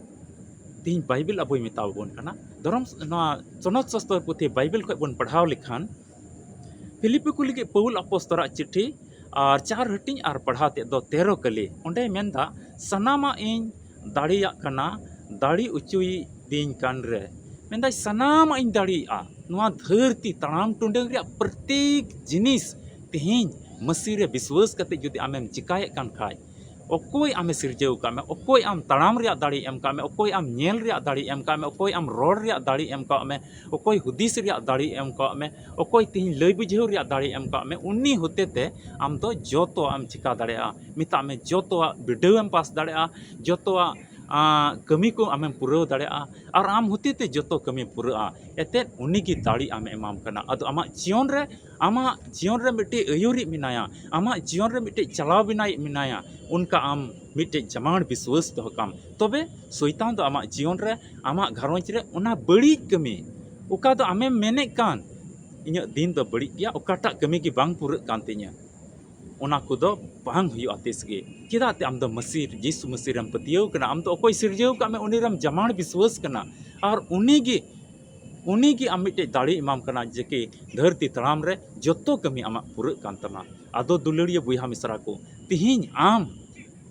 ᱛᱤᱦᱤᱧ ᱵᱟᱭᱵᱮᱞ ᱟᱵᱚᱭ ᱢᱮᱛᱟ ᱵᱚᱱ ᱠᱟᱱᱟ, ᱫᱷᱚᱨᱚᱢ, ᱱᱚᱣᱟ ᱥᱚᱱᱚᱛ ᱥᱟᱥᱛᱚᱨ ᱯᱩᱛᱷᱤ ᱵᱟᱭᱵᱮᱞ ᱠᱷᱚᱡ ᱵᱚᱱ ᱯᱟᱲᱦᱟᱣ ᱞᱮᱠᱷᱟᱱ, ᱯᱷᱤᱞᱤᱯᱤ ᱠᱚ ᱞᱟᱹᱜᱤᱫ ᱯᱟᱹᱣᱩᱞ ᱟᱯᱚᱥᱛᱚᱨᱟᱜ ᱪᱤᱴᱷᱤ ᱟᱨ ᱪᱟᱨ ᱦᱟᱹᱴᱤᱧ ᱟᱨ ᱯᱟᱲᱦᱟᱣ ᱛᱮᱫ ᱫᱚ ᱛᱮᱨᱚ ᱠᱟᱹᱞᱤ᱾ ᱚᱸᱰᱮᱭ ᱢᱮᱱᱫᱟ, "ᱥᱟᱱᱟᱢᱟᱜ ᱤᱧ ᱫᱟᱲᱮᱭᱟᱜ ᱠᱟᱱᱟ, ᱫᱟᱲᱮ ᱚᱪᱚᱭᱤᱫᱤᱧ ᱠᱟᱱ ᱨᱮ᱾" ᱢᱮᱱᱫᱟᱭ, "ᱥᱟᱱᱟᱢᱟᱜ ᱤᱧ ᱫᱟᱲᱮᱭᱟᱜᱼᱟ, ᱱᱚᱣᱟ ᱫᱷᱟᱹᱨᱛᱤ ᱛᱟᱲᱟᱢ ᱴᱩᱰᱟᱹᱝ ᱨᱮᱭᱟᱜ ᱯᱨᱚᱛᱮᱠ ᱡᱤᱱᱤᱥ ᱛᱮᱦᱮᱧ ᱢᱟᱹᱥᱤ ᱨᱮ ᱵᱤᱥᱣᱟᱹᱥ ᱠᱟᱛᱮ ᱡᱩᱫᱤ ᱟᱢᱮᱢ ᱪᱤᱠᱟᱭᱮᱫ ᱠᱟᱱ ᱠᱷᱟᱡ, ᱚᱠᱚᱭ ᱟᱢᱮ ᱥᱤᱨᱡᱟᱹᱣ ᱟᱠᱟᱫ ᱢᱮ, ᱚᱠᱚᱭ ᱟᱢ ᱛᱟᱲᱟᱢ ᱨᱮᱭᱟᱜ ᱫᱟᱲᱮ ᱮᱢ ᱟᱠᱟᱫ ᱢᱮ, ᱚᱠᱚᱭ ᱟᱢ ᱧᱮᱞ ᱨᱮᱭᱟᱜ ᱫᱟᱲᱮ ᱮᱢ ᱟᱠᱟᱫ ᱢᱮ, ᱚᱠᱚᱭ ᱟᱢ ᱨᱚᱲ ᱨᱮᱭᱟᱜ ᱫᱟᱲᱮ ᱮᱢ ᱟᱠᱟᱫ ᱢᱮ, ᱚᱠᱚᱭ ᱦᱩᱫᱤᱥ ᱨᱮᱭᱟᱜ ᱫᱟᱲᱮ ᱮᱢ ᱟᱠᱟᱫ ᱢᱮ, ᱚᱠᱚᱭ ᱛᱮᱦᱮᱧ ᱞᱟᱹᱭ ᱵᱩᱡᱷᱟᱹᱣ ᱨᱮᱭᱟᱜ ᱫᱟᱲᱮ ᱮᱢ ᱟᱠᱟᱫ ᱢᱮ, ᱩᱱᱤ ᱦᱚᱛᱮ ᱛᱮ ᱟᱢ ᱫᱚ ᱡᱚᱛᱚᱣᱟᱜ ᱮᱢ ᱪᱤᱠᱟ ᱫᱟᱲᱮᱭᱟᱜᱼᱟ᱾ ᱢᱮᱛᱟᱜ ᱢᱮ, ᱡᱚᱛᱚᱣᱟᱜ ᱵᱤᱰᱟᱹᱣ ᱮᱢ ᱯᱟᱥ ᱫᱟᱲᱮᱭᱟᱜᱼᱟ, ᱡᱚᱛᱚᱣᱟᱜ ᱟᱸ, ᱠᱟᱹᱢᱤ ᱠᱚ ᱟᱢᱮᱢ ᱯᱩᱨᱟᱹᱣ ᱫᱟᱲᱮᱭᱟᱜᱼᱟ ᱟᱨ ᱟᱢ ᱦᱚᱛᱮ ᱛᱮ ᱡᱚᱛᱚ ᱠᱟᱹᱢᱤ ᱯᱩᱨᱟᱹᱜᱼᱟ᱾ ᱮᱱᱛᱮᱫ ᱩᱱᱤ ᱜᱮ ᱫᱟᱲᱮ ᱟᱢᱮ ᱮᱢᱟᱢ ᱠᱟᱱᱟ᱾ ᱟᱫᱚ ᱟᱢᱟᱜ ᱡᱤᱭᱚᱱ ᱨᱮ, ᱟᱢᱟᱜ ᱡᱤᱭᱚᱱ ᱨᱮ ᱢᱤᱫᱴᱮᱡ ᱟᱹᱭᱩᱨᱤᱡ ᱢᱮᱱᱟᱭᱟ, ᱟᱢᱟᱜ ᱡᱤᱭᱚᱱ ᱨᱮ ᱢᱤᱫᱴᱮᱡ ᱪᱟᱞᱟᱣ ᱵᱮᱱᱟᱣᱤᱡ ᱢᱮᱱᱟᱭᱟ, ᱚᱱᱠᱟ ᱟᱢ ᱢᱤᱫᱴᱮᱡ ᱡᱟᱢᱟᱲ ᱵᱤᱥᱣᱟᱹᱥ ᱫᱚᱦᱚ ᱠᱟᱢ, ᱛᱚᱵᱮ ᱥᱚᱭᱛᱟᱱ ᱫᱚ ᱟᱢᱟᱜ ᱡᱤᱭᱚᱱ ᱨᱮ, ᱟᱢᱟᱜ ᱜᱷᱟᱨᱚᱸᱡᱽ ᱨᱮ ᱚᱱᱟ ᱵᱟᱹᱲᱤᱡ ᱠᱟᱹᱢᱤ, ᱚᱠᱟ ᱫᱚ ᱟᱢᱮᱢ ᱢᱮᱱᱮᱫ ᱠᱟᱱ, "ᱤᱧᱟᱹᱜ ᱫᱤᱱ ᱫᱚ ᱵᱟᱹᱲᱤᱡ ᱜᱮᱭᱟ, ᱚᱠᱟᱴᱟᱜ ᱠᱟᱹᱢᱤ ᱜᱮ ᱵᱟᱝ ᱯᱩᱨᱟᱹᱜ ᱠᱟᱱ ᱛᱤᱧᱟᱹ", ᱚᱱᱟ ᱠᱚᱫᱚ ᱵᱟᱝ ᱦᱩᱭᱩᱜᱼᱟ ᱛᱤᱥ ᱜᱮ᱾ ᱪᱮᱫᱟᱜ ᱛᱮ ᱟᱢ ᱫᱚ ᱢᱟᱹᱥᱤ, ᱡᱤᱥᱩ ᱢᱟᱹᱥᱤ ᱨᱮᱢ ᱯᱟᱹᱛᱭᱟᱹᱣ ᱠᱟᱱᱟ, ᱟᱢ ᱫᱚ ᱚᱠᱚᱭ ᱥᱤᱨᱡᱟᱹᱣ ᱟᱠᱟᱫ ᱢᱮ ᱩᱱᱤ ᱨᱮᱢ ᱡᱟᱢᱟᱲ ᱵᱤᱥᱣᱟᱹᱥ ᱠᱟᱱᱟ, ᱟᱨ ᱩᱱᱤ ᱜᱮ, ᱩᱱᱤ ᱜᱮ ᱟᱢ ᱢᱤᱫᱴᱮᱡ ᱫᱟᱲᱮ ᱮᱢᱟᱢ ᱠᱟᱱᱟ ᱡᱮ ᱠᱤ ᱫᱷᱟᱹᱨᱛᱤ ᱛᱟᱲᱟᱢ ᱨᱮ ᱡᱚᱛᱚ ᱠᱟᱹᱢᱤ ᱟᱢᱟᱜ ᱯᱩᱨᱟᱹᱜ ᱠᱟᱱ ᱛᱟᱢᱟ᱾ ᱟᱫᱚ ᱫᱩᱞᱟᱹᱲᱤᱭᱟᱹ ᱵᱚᱭᱦᱟ ᱢᱤᱥᱨᱟ ᱠᱚ, ᱛᱤᱦᱤᱧ ᱟᱢ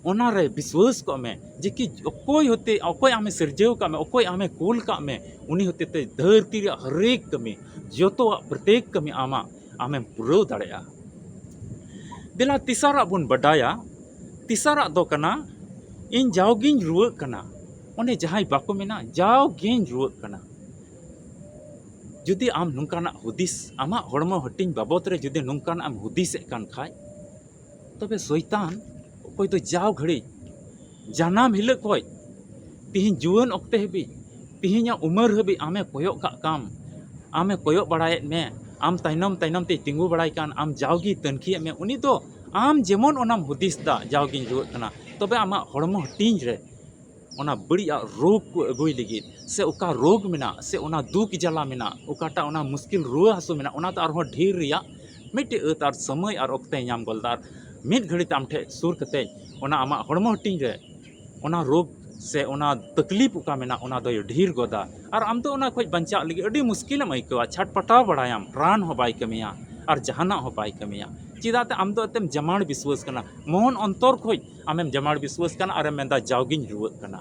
ᱚᱱᱟ ᱨᱮ ᱵᱤᱥᱣᱟᱹᱥ ᱠᱚᱜ ᱢᱮ ᱡᱮ ᱠᱤ ᱚᱠᱚᱭ ᱦᱚᱛᱮ, ᱚᱠᱚᱭ ᱟᱢᱮ ᱥᱤᱨᱡᱟᱹᱣ ᱠᱟᱜ ᱢᱮ, ᱚᱠᱚᱭ ᱟᱢᱮ ᱠᱩᱞ ᱠᱟᱜ ᱢᱮ, ᱩᱱᱤ ᱦᱚᱛᱮ ᱛᱮ ᱫᱷᱟᱹᱨᱛᱤ ᱨᱮᱭᱟᱜ ᱦᱟᱨᱮᱠ ᱠᱟᱹᱢᱤ, ᱡᱚᱛᱚᱣᱟᱜ ᱯᱨᱚᱛᱮᱠ ᱠᱟᱹᱢᱤ ᱟᱢᱟᱜ, ᱟᱢᱮᱢ ᱯᱩᱨᱟᱹᱣ ᱫᱟᱲᱮᱭᱟᱜᱼᱟ᱾ ᱫᱮᱞᱟ ᱛᱮᱥᱟᱨᱟᱜ ᱵᱚᱱ ᱵᱟᱰᱟᱭᱟ᱾ ᱛᱮᱥᱟᱨᱟᱜ ᱫᱚ ᱠᱟᱱᱟ, "ᱤᱧ ᱡᱟᱣᱜᱤᱧ ᱨᱩᱣᱟᱹᱜ ᱠᱟᱱᱟ᱾" ᱚᱱᱮ ᱡᱟᱦᱟᱸᱭ ᱵᱟᱠᱚ ᱢᱮᱱᱟ, "ᱡᱟᱣᱜᱤᱧ ᱨᱩᱣᱟᱹᱜ ᱠᱟᱱᱟ᱾" ᱡᱩᱫᱤ ᱟᱢ ᱱᱚᱝᱠᱟᱱᱟᱜ ᱦᱩᱫᱤᱥ, ᱟᱢᱟᱜ ᱦᱚᱲᱢᱚ ᱦᱟᱹᱴᱤᱧ ᱵᱟᱵᱚᱫ ᱨᱮ ᱡᱩᱫᱤ ᱱᱚᱝᱠᱟᱱᱟᱜ ᱮᱢ ᱦᱩᱫᱤᱥᱮᱫ ᱠᱟᱱ ᱠᱷᱟᱡ, ᱛᱚᱵᱮ ᱥᱚᱭᱛᱟᱱ, ᱚᱠᱚᱭ ᱫᱚ ᱡᱟᱣ ᱜᱷᱟᱹᱲᱤᱡ ᱡᱟᱱᱟᱢ ᱦᱤᱞᱳᱜ ᱠᱷᱚᱡ ᱛᱤᱦᱤᱧ ᱡᱩᱣᱟᱹᱱ ᱚᱠᱛᱮ ᱦᱟᱹᱵᱤᱡ, ᱛᱤᱦᱤᱧᱟᱜ ᱩᱢᱟᱹᱨ ᱦᱟᱹᱵᱤᱡ ᱟᱢᱮ ᱠᱚᱭᱚᱜ ᱠᱟᱜ ᱠᱟᱢ, ᱟᱢᱮ ᱠᱚᱭᱚᱜ ᱵᱟᱲᱟᱭᱮᱫ ᱢᱮ, ᱟᱢ ᱛᱟᱭᱱᱚᱢ ᱛᱟᱭᱱᱚᱢ ᱛᱮᱭ ᱛᱤᱸᱜᱩ ᱵᱟᱲᱟᱭ ᱠᱟᱱ, ᱟᱢ ᱡᱟᱣᱜᱮ ᱛᱟᱹᱱᱠᱷᱤᱭᱮᱫ ᱢᱮ, ᱩᱱᱤ ᱫᱚ ᱟᱢ ᱡᱮᱢᱚᱱ ᱚᱱᱟᱢ ᱦᱩᱫᱤᱥ ᱫᱟ, "ᱡᱟᱣᱜᱤᱧ ᱨᱩᱣᱟᱹᱜ ᱠᱟᱱᱟ", ᱛᱚᱵᱮ ᱟᱢᱟᱜ ᱦᱚᱲᱢᱚ ᱦᱟᱹᱴᱤᱧ ᱨᱮ ᱚᱱᱟ ᱵᱟᱹᱲᱤᱡᱟᱜ ᱨᱳᱜᱽ ᱠᱚ ᱟᱹᱜᱩᱭ ᱞᱟᱹᱜᱤᱫ, ᱥᱮ ᱚᱠᱟ ᱨᱳᱜᱽ ᱢᱮᱱᱟᱜ, ᱥᱮ ᱚᱱᱟ ᱫᱩᱠ ᱡᱟᱞᱟ ᱢᱮᱱᱟᱜ, ᱚᱠᱟᱴᱟᱜ ᱚᱱᱟ ᱢᱩᱥᱠᱤᱞ ᱨᱩᱣᱟᱹ ᱦᱟᱹᱥᱩ ᱢᱮᱱᱟᱜ, ᱚᱱᱟ ᱫᱚ ᱟᱨᱦᱚᱸ ᱰᱷᱮᱨ ᱨᱮᱭᱟᱜ ᱢᱤᱫᱴᱮᱡ ᱟᱹᱛ ᱟᱨ ᱥᱚᱢᱚᱭ ᱟᱨ ᱚᱠᱛᱮᱭ ᱧᱟᱢ ᱜᱚᱫ ᱮᱫᱟ᱾ ᱟᱨ ᱢᱤᱫ ᱜᱷᱟᱹᱲᱤ ᱛᱮ ᱟᱢ ᱴᱷᱮᱡ ᱥᱩᱨ ᱠᱟᱛᱮ ᱚᱱᱟ ᱟᱢᱟᱜ ᱦᱚᱲᱢᱚ ᱦᱟᱹᱴᱤᱧ ᱨᱮ ᱚᱱᱟ ᱨᱳᱜᱽ ᱥᱮ ᱚᱱᱟ ᱛᱟᱠᱞᱤᱯ ᱚᱠᱟ ᱢᱮᱱᱟᱜ, ᱚᱱᱟ ᱫᱚᱭ ᱰᱷᱮᱨ ᱜᱚᱫᱟ᱾ ᱟᱨ ᱟᱢ ᱫᱚ ᱚᱱᱟ ᱠᱷᱚᱡ ᱵᱟᱧᱪᱟᱜ ᱞᱟᱹᱜᱤᱫ ᱟᱹᱰᱤ ᱢᱩᱥᱠᱤᱞᱮᱢ ᱟᱹᱭᱠᱟᱹᱣᱟ, ᱪᱷᱟᱴᱯᱟᱴᱟᱣ ᱵᱟᱲᱟᱭᱟᱢ, ᱨᱟᱱ ᱦᱚᱸ ᱵᱟᱭ ᱠᱟᱹᱢᱤᱭᱟ ᱟᱨ ᱡᱟᱦᱟᱱᱟᱜ ᱦᱚᱸ ᱵᱟᱭ ᱠᱟᱹᱢᱤᱭᱟ᱾ ᱪᱮᱫᱟᱜ ᱛᱮ ᱟᱢ ᱫᱚ ᱮᱱᱛᱮᱢ ᱡᱟᱢᱟᱲ ᱵᱤᱥᱣᱟᱹᱥ ᱠᱟᱱᱟ, ᱢᱚᱱ ᱚᱱᱛᱚᱨ ᱠᱷᱚᱡ ᱟᱢᱮᱢ ᱡᱟᱢᱟᱲ ᱵᱤᱥᱣᱟᱹᱥ ᱠᱟᱱᱟ ᱟᱨᱮᱢ ᱢᱮᱱᱫᱟ, "ᱡᱟᱣᱜᱤᱧ ᱨᱩᱣᱟᱹᱜ ᱠᱟᱱᱟ᱾"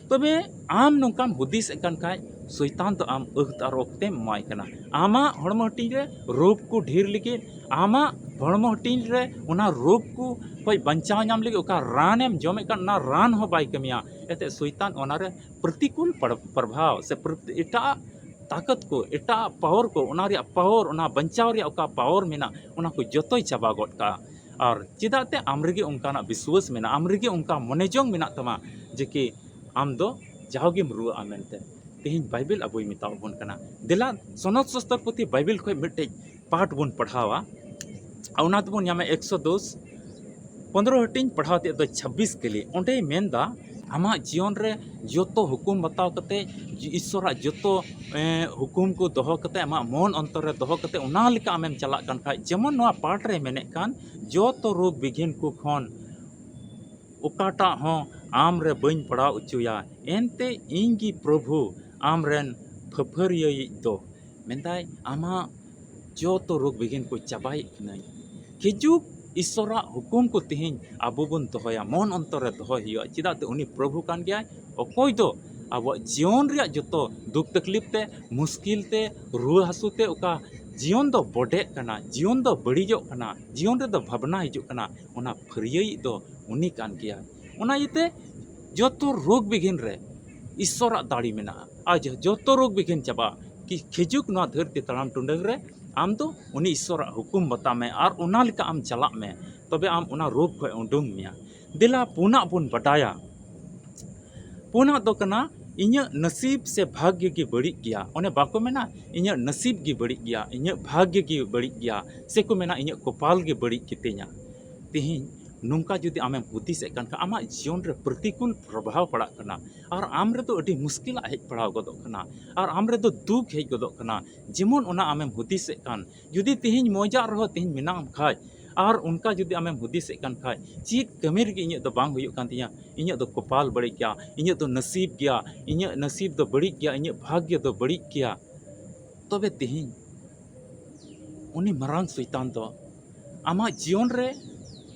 ᱛᱚᱵᱮ ᱟᱢ ᱱᱚᱝᱠᱟᱢ ᱦᱩᱫᱤᱥᱮᱫ ᱠᱟᱱ ᱠᱷᱟᱡ, ᱥᱚᱭᱛᱟᱱ ᱫᱚ ᱟᱢ ᱟᱹᱛ ᱟᱨ ᱚᱠᱛᱮᱢ ᱮᱢᱟᱭ ᱠᱟᱱᱟ᱾ ᱟᱢᱟᱜ ᱦᱚᱲᱢᱚ ᱦᱟᱹᱴᱤᱧ ᱨᱮ ᱨᱳᱜᱽ ᱠᱚ ᱰᱷᱮᱨ ᱞᱟᱹᱜᱤᱫ, ᱟᱢᱟᱜ ᱦᱚᱲᱢᱚ ᱦᱟᱹᱴᱤᱧ ᱨᱮ ᱚᱱᱟ ᱨᱳᱜᱽ ᱠᱚ ᱠᱷᱚᱱ ᱵᱟᱧᱪᱟᱣ ᱧᱟᱢ ᱞᱟᱹᱜᱤᱫ ᱚᱠᱟ ᱨᱟᱱᱮᱢ ᱡᱚᱢᱮᱫ ᱠᱟᱱ, ᱚᱱᱟ ᱨᱟᱱ ᱦᱚᱸ ᱵᱟᱭ ᱠᱟᱹᱢᱤᱭᱟ᱾ ᱮᱱᱛᱮᱫ ᱥᱚᱭᱛᱟᱱ ᱚᱱᱟᱨᱮ ᱯᱨᱚᱛᱤᱠᱩᱞ ᱯᱨᱚᱵᱷᱟᱣ ᱥᱮ ᱮᱴᱟᱜ ᱛᱟᱠᱚᱛ ᱠᱚ, ᱮᱴᱟᱜ ᱯᱟᱣᱟᱨ ᱠᱚ, ᱚᱱᱟ ᱨᱮᱭᱟᱜ ᱯᱟᱣᱟᱨ, ᱚᱱᱟ ᱵᱟᱧᱪᱟᱣ ᱨᱮᱭᱟᱜ ᱚᱠᱟ ᱯᱟᱣᱟᱨ ᱢᱮᱱᱟᱜ, ᱚᱱᱟ ᱠᱚ ᱡᱚᱛᱚᱭ ᱪᱟᱵᱟ ᱜᱚᱫ ᱠᱟᱜᱼᱟ᱾ ᱟᱨ ᱪᱮᱫᱟᱜ ᱛᱮ ᱟᱢ ᱨᱮᱜᱮ ᱚᱱᱠᱟᱱᱟᱜ ᱵᱤᱥᱣᱟᱹᱥ ᱢᱮᱱᱟᱜᱼᱟ, ᱟᱢ ᱨᱮᱜᱮ ᱚᱱᱠᱟ ᱢᱚᱱᱮ ᱡᱚᱝ ᱢᱮᱱᱟᱜ ᱛᱟᱢᱟ ᱡᱮ ᱠᱤ ᱟᱢ ᱫᱚ ᱡᱟᱣᱜᱮᱢ ᱨᱩᱣᱟᱹᱜᱼᱟ ᱢᱮᱱᱛᱮ᱾ ᱛᱮᱦᱮᱧ ᱵᱟᱭᱵᱮᱞ ᱟᱵᱚᱭ ᱢᱮᱛᱟᱣ ᱵᱚᱱ ᱠᱟᱱᱟ, ᱫᱮᱞᱟ ᱥᱚᱱᱚᱛ ᱥᱚᱥᱛᱚᱨ ᱯᱩᱛᱷᱤ ᱵᱟᱭᱵᱮᱞ ᱠᱷᱚᱱ ᱢᱤᱫᱴᱮᱡ ᱯᱟᱴ ᱵᱚᱱ ᱯᱟᱲᱦᱟᱣᱟ᱾ ᱚᱱᱟ ᱫᱚᱵᱚᱱ ᱧᱟᱢᱟ ᱮᱠᱥᱚ ᱫᱚᱥ, ᱯᱚᱱᱫᱽᱨᱚ ᱦᱟᱹᱴᱤᱧ ᱯᱟᱲᱦᱟᱣ ᱛᱮ ᱫᱚ ᱪᱷᱟᱵᱵᱤᱥ ᱠᱟᱹᱞᱤ᱾ ᱚᱸᱰᱮᱭ ᱢᱮᱱᱫᱟ, ᱟᱢᱟᱜ ᱡᱤᱭᱚᱱ ᱨᱮ ᱡᱚᱛᱚ ᱦᱩᱠᱩᱢ ᱵᱟᱛᱟᱣ ᱠᱟᱛᱮ, ᱤᱥᱥᱚᱨᱟᱜ ᱡᱚᱛᱚ ᱦᱩᱠᱩᱢ ᱠᱚ ᱫᱚᱦᱚ ᱠᱟᱛᱮ, ᱟᱢᱟᱜ ᱢᱚᱱ ᱚᱱᱛᱚᱨ ᱨᱮ ᱫᱚᱦᱚ ᱠᱟᱛᱮ ᱚᱱᱟ ᱞᱮᱠᱟ ᱟᱢᱮᱢ ᱪᱟᱞᱟᱜ ᱠᱟᱱ ᱠᱷᱟᱡ, ᱡᱮᱢᱚᱱ ᱱᱚᱣᱟ ᱯᱟᱴ ᱨᱮ ᱢᱮᱱᱮᱫ ᱠᱟᱱ, ᱡᱚᱛᱚ ᱨᱳᱜᱽ ᱵᱤᱜᱷᱤᱱ ᱠᱚ ᱠᱷᱚᱱ ᱚᱠᱟᱴᱟᱜ ᱦᱚᱸ ᱟᱢ ᱨᱮ ᱵᱟᱹᱧ ᱯᱟᱲᱟᱣ ᱦᱚᱪᱚᱭᱟ᱾ ᱮᱱᱛᱮ ᱤᱧ ᱜᱮ ᱯᱨᱚᱵᱷᱩ ᱟᱢ ᱨᱮᱱ ᱯᱷᱟᱹᱯᱷᱟᱹᱨᱤᱭᱟᱹᱭᱤᱡ ᱫᱚ᱾ ᱢᱮᱱᱫᱟᱭ, ᱟᱢᱟᱜ ᱡᱚᱛᱚ ᱨᱳᱜᱽ ᱵᱤᱜᱷᱤᱱ ᱠᱚ ᱪᱟᱵᱟᱭᱮᱫ ᱠᱟᱹᱱᱟᱹᱧ᱾ ᱦᱤᱡᱩᱜ ᱤᱥᱥᱚᱨᱟᱜ ᱦᱩᱠᱩᱢ ᱠᱚ ᱛᱮᱦᱮᱧ ᱟᱵᱚ ᱵᱚᱱ ᱫᱚᱦᱚᱭᱟ, ᱢᱚᱱ ᱚᱱᱛᱚᱨ ᱨᱮ ᱫᱚᱦᱚᱭ ᱦᱩᱭᱩᱜᱼᱟ, ᱪᱮᱫᱟᱜ ᱛᱮ ᱩᱱᱤ ᱯᱨᱚᱵᱷᱩ ᱠᱟᱱ ᱜᱮᱭᱟᱭ᱾ ᱚᱠᱚᱭ ᱫᱚ ᱟᱵᱚᱣᱟᱜ ᱡᱤᱭᱚᱱ ᱨᱮᱭᱟᱜ ᱡᱚᱛᱚ ᱫᱩᱠ ᱛᱟᱠᱞᱤᱯ ᱛᱮ, ᱢᱩᱥᱠᱤᱞ ᱛᱮ, ᱨᱩᱣᱟᱹ ᱦᱟᱹᱥᱩ ᱛᱮ ᱚᱠᱟ ᱡᱤᱭᱚᱱ ᱫᱚ ᱵᱚᱰᱮᱜ ᱠᱟᱱᱟ, ᱡᱤᱭᱚᱱ ᱫᱚ ᱵᱟᱹᱲᱤᱡᱚᱜ ᱠᱟᱱᱟ, ᱡᱤᱭᱚᱱ ᱨᱮᱫᱚ ᱵᱷᱟᱵᱽᱱᱟ ᱦᱤᱡᱩᱜ ᱠᱟᱱᱟ, ᱚᱱᱟ ᱯᱷᱟᱹᱨᱭᱟᱹᱭᱤᱡ ᱫᱚ ᱩᱱᱤ ᱠᱟᱱ ᱜᱮᱭᱟᱭ᱾ ᱚᱱᱟ ᱤᱭᱟᱹᱛᱮ ᱡᱚᱛᱚ ᱨᱳᱜᱽ ᱵᱤᱜᱷᱤᱱ ᱨᱮ ᱤᱥᱥᱚᱨᱟᱜ ᱫᱟᱲᱮ ᱢᱮᱱᱟᱜᱼᱟ᱾ ᱟᱨ ᱡᱚᱛᱚ ᱨᱳᱜᱽ ᱵᱤᱜᱷᱤᱱ ᱪᱟᱵᱟᱜᱼᱟ᱾ ᱠᱤ ᱠᱷᱤᱡᱩᱜ ᱱᱚᱣᱟ ᱫᱷᱟᱹᱨᱛᱤ ᱛᱟᱲᱟᱢ ᱴᱩᱰᱟᱹᱝ ᱨᱮ ᱟᱢ ᱫᱚ ᱩᱱᱤ ᱤᱥᱥᱚᱨᱟᱜ ᱦᱩᱠᱩᱢ ᱵᱟᱛᱟᱣ ᱢᱮ ᱟᱨ ᱚᱱᱟ ᱞᱮᱠᱟ ᱟᱢ ᱪᱟᱞᱟᱜ ᱢᱮ, ᱛᱚᱵᱮ ᱟᱢ ᱚᱱᱟ ᱨᱳᱜᱽ ᱠᱷᱚᱱ ᱩᱰᱩᱝ ᱢᱮᱭᱟ᱾ ᱫᱮᱞᱟ ᱯᱩᱱᱟᱜ ᱵᱚᱱ ᱵᱟᱰᱟᱭᱟ᱾ ᱯᱩᱱᱟᱜ ᱫᱚ ᱠᱟᱱᱟ, ᱤᱧᱟᱹᱜ ᱱᱟᱥᱤᱵ ᱥᱮ ᱵᱷᱟᱜᱽᱭᱚ ᱜᱮ ᱵᱟᱹᱲᱤᱡ ᱜᱮᱭᱟ᱾ ᱚᱱᱮ ᱵᱟᱠᱚ ᱢᱮᱱᱟ, ᱤᱧᱟᱹᱜ ᱱᱟᱥᱤᱵ ᱜᱮ ᱵᱟᱹᱲᱤᱡ ᱜᱮᱭᱟ, ᱤᱧᱟᱹᱜ ᱵᱷᱟᱜᱽᱭᱚ ᱜᱮ ᱵᱟᱹᱲᱤᱡ ᱜᱮᱭᱟ, ᱥᱮ ᱠᱚ ᱢᱮᱱᱟ, ᱤᱧᱟᱹᱜ ᱠᱚᱯᱟᱞ ᱜᱮ ᱵᱟᱹᱲᱤᱡ ᱜᱮᱛᱤᱧᱟ᱾ ᱛᱮᱦᱮᱧ ᱱᱚᱝᱠᱟ ᱡᱩᱫᱤ ᱟᱢᱮᱢ ᱦᱩᱫᱤᱥᱮᱫ ᱠᱟᱱ ᱠᱷᱟᱱ, ᱟᱢᱟᱜ ᱡᱤᱭᱚᱱ ᱨᱮ ᱯᱨᱚᱛᱤᱠᱩᱞ ᱯᱨᱚᱵᱷᱟᱵᱽ ᱯᱟᱲᱟᱜ ᱠᱟᱱᱟ ᱟᱨ ᱟᱢ ᱨᱮᱫᱚ ᱟᱹᱰᱤ ᱢᱩᱥᱠᱤᱞᱟᱜ ᱦᱮᱡ ᱯᱟᱲᱟᱣ ᱜᱚᱫᱚᱜ ᱠᱟᱱᱟ ᱟᱨ ᱟᱢ ᱨᱮᱫᱚ ᱫᱩᱠ ᱦᱮᱡ ᱜᱚᱫᱚᱜ ᱠᱟᱱᱟ᱾ ᱡᱮᱢᱚᱱ ᱚᱱᱟ ᱟᱢᱮᱢ ᱦᱩᱫᱤᱥᱮᱫ ᱠᱟᱱ, ᱡᱩᱫᱤ ᱛᱮᱦᱮᱧ ᱢᱚᱡᱟᱜ ᱨᱮᱦᱚᱸ ᱛᱮᱦᱮᱧ ᱢᱮᱱᱟᱢ ᱠᱷᱟᱡ ᱟᱨ ᱚᱱᱠᱟ ᱡᱩᱫᱤ ᱟᱢᱮᱢ ᱦᱩᱫᱤᱥᱮᱫ ᱠᱟᱱ ᱠᱷᱟᱡ, ᱪᱮᱫ ᱠᱟᱹᱢᱤ ᱨᱮᱜᱮ ᱤᱧᱟᱹᱜ ᱫᱚ ᱵᱟᱝ ᱦᱩᱭᱩᱜ ᱠᱟᱱ ᱛᱤᱧᱟᱹ, ᱤᱧᱟᱹᱜ ᱫᱚ ᱠᱚᱯᱟᱞ ᱵᱟᱹᱲᱤᱡ ᱜᱮᱭᱟ, ᱤᱧᱟᱹᱜ ᱫᱚ ᱱᱟᱥᱤᱵ ᱜᱮᱭᱟ, ᱤᱧᱟᱹᱜ ᱱᱟᱥᱤᱵ ᱫᱚ ᱵᱟᱹᱲᱤᱡ ᱜᱮᱭᱟ, ᱤᱧᱟᱹᱜ ᱵᱷᱟᱜᱽᱭᱚ ᱫᱚ ᱵᱟᱹᱲᱤᱡ ᱜᱮᱭᱟ, ᱛᱚᱵᱮ ᱛᱮᱦᱮᱧ ᱩᱱᱤ ᱢᱟᱨᱟᱝ ᱥᱚᱭᱛᱟᱱ ᱫᱚ ᱟᱢᱟᱜ ᱡᱤᱭᱚᱱ ᱨᱮ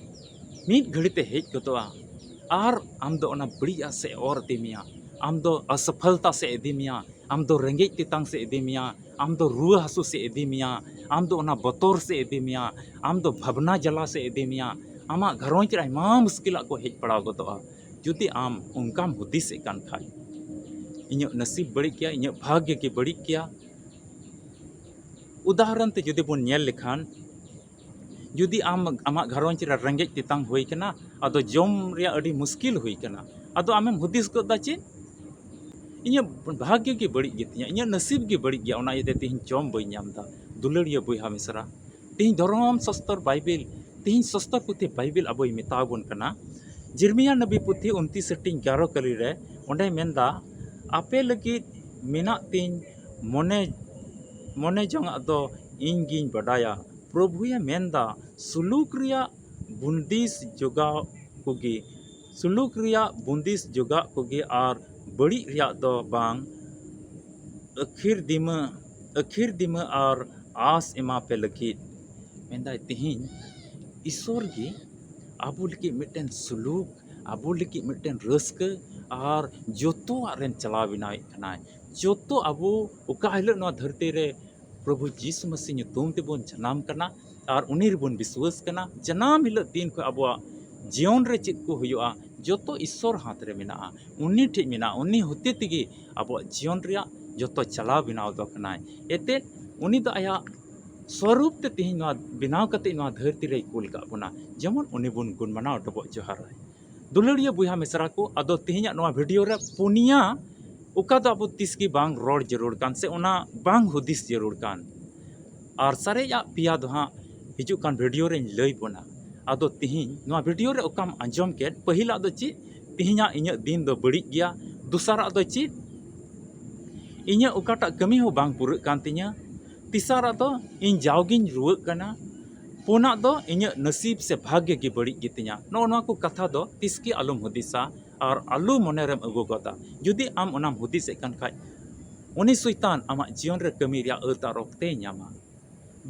ᱢᱤᱫ ᱜᱷᱟᱹᱲᱤ ᱛᱮ ᱦᱮᱡ ᱜᱚᱫᱚᱜᱼᱟ ᱟᱨ ᱟᱢ ᱫᱚ ᱚᱱᱟ ᱵᱟᱹᱲᱤᱡᱟᱜ ᱥᱮᱫ ᱚᱨ ᱤᱫᱤ ᱢᱮᱭᱟ, ᱟᱢ ᱫᱚ ᱚᱥᱚᱯᱷᱚᱞᱛᱟ ᱥᱮᱫ ᱤᱫᱤ ᱢᱮᱭᱟ, ᱟᱢ ᱫᱚ ᱨᱮᱸᱜᱮᱡ ᱛᱮᱛᱟᱝ ᱥᱮᱫ ᱤᱫᱤ ᱢᱮᱭᱟ, ᱟᱢ ᱫᱚ ᱨᱩᱣᱟᱹ ᱦᱟᱹᱥᱩ ᱥᱮᱫ ᱤᱫᱤ ᱢᱮᱭᱟ, ᱟᱢ ᱫᱚ ᱚᱱᱟ ᱵᱚᱛᱚᱨ ᱥᱮᱫ ᱤᱫᱤ ᱢᱮᱭᱟ, ᱟᱢ ᱫᱚ ᱵᱷᱟᱵᱽᱱᱟ ᱡᱟᱞᱟ ᱥᱮᱫ ᱤᱫᱤ ᱢᱮᱭᱟ, ᱟᱢᱟᱜ ᱜᱷᱟᱨᱚᱸᱡᱽ ᱨᱮ ᱟᱭᱢᱟ ᱢᱩᱥᱠᱤᱞᱟᱜ ᱠᱚ ᱦᱮᱡ ᱯᱟᱲᱟᱣ ᱜᱚᱫᱚᱜᱼᱟ᱾ ᱡᱩᱫᱤ ᱟᱢ ᱚᱱᱠᱟᱢ ᱦᱩᱫᱤᱥᱮᱫ ᱠᱟᱱ ᱠᱷᱟᱡ, ᱤᱧᱟᱹᱜ ᱱᱟᱥᱤᱵ ᱵᱟᱹᱲᱤᱡ ᱜᱮᱭᱟ, ᱤᱧᱟᱹᱜ ᱵᱷᱟᱜᱽᱭᱚ ᱜᱮ ᱵᱟᱹᱲᱤᱡ ᱜᱮᱭᱟ᱾ ᱩᱫᱟᱦᱚᱨᱚᱱ ᱛᱮ ᱡᱩᱫᱤ ᱵᱚᱱ ᱧᱮᱞ ᱞᱮᱠᱷᱟᱱ, ᱡᱩᱫᱤ ᱟᱢ ᱟᱢᱟᱜ ᱜᱷᱟᱨᱚᱸᱡᱽ ᱨᱮ ᱨᱮᱸᱜᱮᱡ ᱛᱮᱛᱟᱝ ᱦᱩᱭ ᱠᱟᱱᱟ, ᱟᱫᱚ ᱡᱚᱢ ᱨᱮᱭᱟᱜ ᱟᱹᱰᱤ ᱢᱩᱥᱠᱤᱞ ᱦᱩᱭ ᱠᱟᱱᱟ, ᱟᱫᱚ ᱟᱢᱮᱢ ᱦᱩᱫᱤᱥ ᱜᱚᱫ ᱫᱟ ᱪᱮᱫ? ᱤᱧᱟᱹᱜ ᱵᱷᱟᱜᱽᱭᱚ ᱜᱮ ᱵᱟᱹᱲᱤᱡ ᱜᱮᱛᱤᱧᱟ, ᱤᱧᱟᱹᱜ ᱱᱟᱥᱤᱵ ᱜᱮ ᱵᱟᱹᱲᱤᱡ ᱜᱮᱭᱟ, ᱚᱱᱟ ᱤᱭᱟᱹᱛᱮ ᱛᱮᱦᱮᱧ ᱡᱚᱢ ᱵᱟᱹᱧ ᱧᱟᱢ ᱮᱫᱟ᱾ ᱫᱩᱞᱟᱹᱲᱤᱭᱟᱹ ᱵᱚᱭᱦᱟ ᱢᱤᱥᱨᱟ, ᱛᱮᱦᱮᱧ ᱫᱷᱚᱨᱚᱢ ᱥᱟᱥᱛᱚᱨ ᱵᱟᱭᱵᱮᱞ, ᱛᱮᱦᱮᱧ ᱥᱟᱥᱛᱚᱨ ᱯᱩᱛᱷᱤ ᱵᱟᱭᱵᱮᱞ ᱟᱵᱚᱭ ᱢᱮᱛᱟ ᱵᱚᱱ ᱠᱟᱱᱟ, ᱡᱤᱨᱢᱤᱭᱟ ᱱᱚᱵᱤ ᱯᱩᱛᱷᱤ ᱩᱱᱛᱤᱥ ᱦᱟᱹᱴᱤᱧ ᱜᱟᱨᱚ ᱠᱟᱹᱞᱤ ᱨᱮ ᱚᱸᱰᱮ ᱢᱮᱱᱫᱟ, ᱟᱯᱮ ᱞᱟᱹᱜᱤᱫ ᱢᱮᱱᱟᱜ ᱛᱤᱧ ᱢᱚᱱᱮ, ᱢᱚᱱᱮ ᱡᱚᱝᱟᱜ ᱫᱚ ᱤᱧ ᱜᱤᱧ ᱵᱟᱰᱟᱭᱟ᱾ ᱯᱨᱚᱵᱷᱩᱭᱮ ᱢᱮᱱᱫᱟ, ᱥᱩᱞᱩᱠ ᱨᱮᱭᱟᱜ ᱵᱩᱱᱫᱤᱥ ᱡᱚᱜᱟᱣ ᱠᱚᱜᱮ, ᱥᱩᱞᱩᱠ ᱨᱮᱭᱟᱜ ᱵᱩᱱᱫᱤᱥ ᱡᱚᱜᱟᱜ ᱠᱚᱜᱮ ᱟᱨ ᱵᱟᱹᱲᱤᱡ ᱨᱮᱭᱟᱜ ᱫᱚ ᱵᱟᱝ᱾ ᱟᱹᱠᱷᱤᱨ ᱫᱤᱢᱟᱹ, ᱟᱹᱠᱷᱤᱨ ᱫᱤᱢᱟᱹ ᱟᱨ ᱟᱸᱥ ᱮᱢᱟ ᱯᱮ ᱞᱟᱹᱜᱤᱫ᱾ ᱢᱮᱱᱫᱟᱭ, ᱛᱮᱦᱮᱧ ᱤᱥᱚᱨ ᱜᱮ ᱟᱵᱚ ᱞᱟᱹᱜᱤᱫ ᱢᱤᱫᱴᱮᱱ ᱥᱩᱞᱩᱠ, ᱟᱵᱚ ᱞᱟᱹᱜᱤᱫ ᱢᱤᱫᱴᱮᱱ ᱨᱟᱹᱥᱠᱟᱹ ᱟᱨ ᱡᱚᱛᱚᱣᱟᱜ ᱨᱮᱱ ᱪᱟᱞᱟᱣ ᱵᱮᱱᱟᱣᱮᱫ ᱠᱟᱱᱟᱭ᱾ ᱡᱚᱛᱚ ᱟᱵᱚ ᱚᱠᱟ ᱦᱤᱞᱳᱜ ᱱᱚᱣᱟ ᱫᱷᱟᱹᱨᱛᱤ ᱨᱮ ᱯᱨᱚᱵᱷᱩ ᱡᱤᱥᱩ ᱢᱟᱹᱥᱤ ᱧᱩᱛᱩᱢ ᱛᱮᱵᱚᱱ ᱡᱟᱱᱟᱢ ᱠᱟᱱᱟ ᱟᱨ ᱩᱱᱤ ᱨᱮᱵᱚᱱ ᱵᱤᱥᱣᱟᱹᱥ ᱠᱟᱱᱟ, ᱡᱟᱱᱟᱢ ᱦᱤᱞᱳᱜ ᱫᱤᱱ ᱠᱷᱚᱱ ᱟᱵᱚᱣᱟᱜ ᱡᱤᱭᱚᱱ ᱨᱮ ᱪᱮᱫ ᱠᱚ ᱦᱩᱭᱩᱜᱼᱟ, ᱡᱚᱛᱚ ᱤᱥᱚᱨ ᱦᱟᱛ ᱨᱮ ᱢᱮᱱᱟᱜᱼᱟ᱾ ᱩᱱᱤ ᱴᱷᱮᱡ ᱢᱮᱱᱟᱜᱼᱟ, ᱩᱱᱤ ᱦᱚᱛᱮ ᱛᱮᱜᱮ ᱟᱵᱚᱣᱟᱜ ᱡᱤᱭᱚᱱ ᱨᱮᱭᱟᱜ ᱡᱚᱛᱚ ᱪᱟᱞᱟᱣ ᱵᱮᱱᱟᱣ ᱫᱚ ᱠᱟᱱᱟᱭ᱾ ᱮᱱᱛᱮᱫ ᱩᱱᱤ ᱫᱚ ᱟᱭᱟᱜ ᱥᱚᱨᱩᱯ ᱛᱮ ᱛᱮᱦᱮᱧ ᱱᱚᱣᱟ ᱵᱮᱱᱟᱣ ᱠᱟᱛᱮ ᱱᱚᱣᱟ ᱫᱷᱟᱹᱨᱛᱤ ᱨᱮᱭ ᱠᱩᱞ ᱠᱟᱜ ᱵᱚᱱᱟ, ᱡᱮᱢᱚᱱ ᱩᱱᱤ ᱵᱚᱱ ᱜᱩᱱ ᱢᱟᱱᱟᱣ ᱰᱚᱵᱚᱜ ᱡᱚᱦᱟᱨᱟᱭ᱾ ᱫᱩᱞᱟᱹᱲᱤᱭᱟᱹ ᱵᱚᱭᱦᱟ ᱢᱤᱥᱨᱟ ᱠᱚ, ᱟᱫᱚ ᱛᱮᱦᱮᱧᱟᱜ ᱱᱚᱣᱟ ᱵᱷᱤᱰᱤᱭᱳ ᱨᱮ ᱯᱩᱱᱭᱟ ᱚᱠᱟ ᱫᱚ ᱟᱵᱚ ᱛᱤᱥ ᱜᱮ ᱵᱟᱝ ᱨᱚᱲ ᱡᱟᱹᱨᱩᱲ ᱠᱟᱱ ᱥᱮ ᱚᱱᱟ ᱵᱟᱝ ᱦᱩᱫᱤᱥ ᱡᱟᱹᱨᱩᱲ ᱠᱟᱱ, ᱟᱨ ᱥᱟᱨᱮᱡᱟᱜ ᱯᱮᱭᱟ ᱫᱚ ᱦᱟᱸᱜ ᱦᱤᱡᱩᱜ ᱠᱟᱱ ᱵᱷᱤᱰᱤᱭᱳ ᱨᱮᱧ ᱞᱟᱹᱭ ᱵᱚᱱᱟ᱾ ᱟᱫᱚ ᱛᱮᱦᱮᱧ ᱱᱚᱣᱟ ᱵᱷᱤᱰᱤᱭᱳ ᱨᱮ ᱚᱠᱟᱢ ᱟᱸᱡᱚᱢ ᱠᱮᱫ, ᱯᱟᱹᱦᱤᱞᱟᱜ ᱫᱚ ᱪᱮᱫ? ᱛᱮᱦᱮᱧᱟᱜ ᱤᱧᱟᱹᱜ ᱫᱤᱱ ᱫᱚ ᱵᱟᱹᱲᱤᱡ ᱜᱮᱭᱟ᱾ ᱫᱚᱥᱟᱨᱟᱜ ᱫᱚ ᱪᱮᱫ? ᱤᱧᱟᱹᱜ ᱚᱠᱟᱴᱟᱜ ᱠᱟᱹᱢᱤ ᱦᱚᱸ ᱵᱟᱝ ᱯᱩᱨᱟᱹᱜ ᱠᱟᱱ ᱛᱤᱧᱟᱹ᱾ ᱛᱮᱥᱟᱨᱟᱜ ᱫᱚ ᱤᱧ ᱡᱟᱣᱜᱤᱧ ᱨᱩᱣᱟᱹᱜ ᱠᱟᱱᱟ᱾ ᱯᱩᱱᱟᱜ ᱫᱚ ᱤᱧᱟᱹᱜ ᱱᱟᱥᱤᱵ ᱥᱮ ᱵᱷᱟᱜᱽᱭᱚ ᱜᱮ ᱵᱟᱹᱲᱤᱡ ᱜᱮᱛᱤᱧᱟ᱾ ᱱᱚᱜᱼᱚ ᱱᱚᱣᱟ ᱠᱚ ᱠᱟᱛᱷᱟ ᱫᱚ ᱛᱤᱥ ᱜᱮ ᱟᱞᱚᱢ ᱦᱩᱫᱤᱥᱟ ᱟᱨ ᱟᱞᱚ ᱢᱚᱱᱮ ᱨᱮᱢ ᱟᱹᱜᱩ ᱜᱚᱫᱟ᱾ ᱡᱩᱫᱤ ᱟᱢ ᱚᱱᱟᱢ ᱦᱩᱫᱤᱥᱮᱫ ᱠᱟᱱ ᱠᱷᱟᱡ, ᱩᱱᱤ ᱥᱚᱭᱛᱟᱱ ᱟᱢᱟᱜ ᱡᱤᱭᱚᱱ ᱨᱮ ᱠᱟᱹᱢᱤ ᱨᱮᱭᱟᱜ ᱟᱹᱛ ᱟᱨ ᱚᱠᱛᱮᱭ ᱧᱟᱢᱟ᱾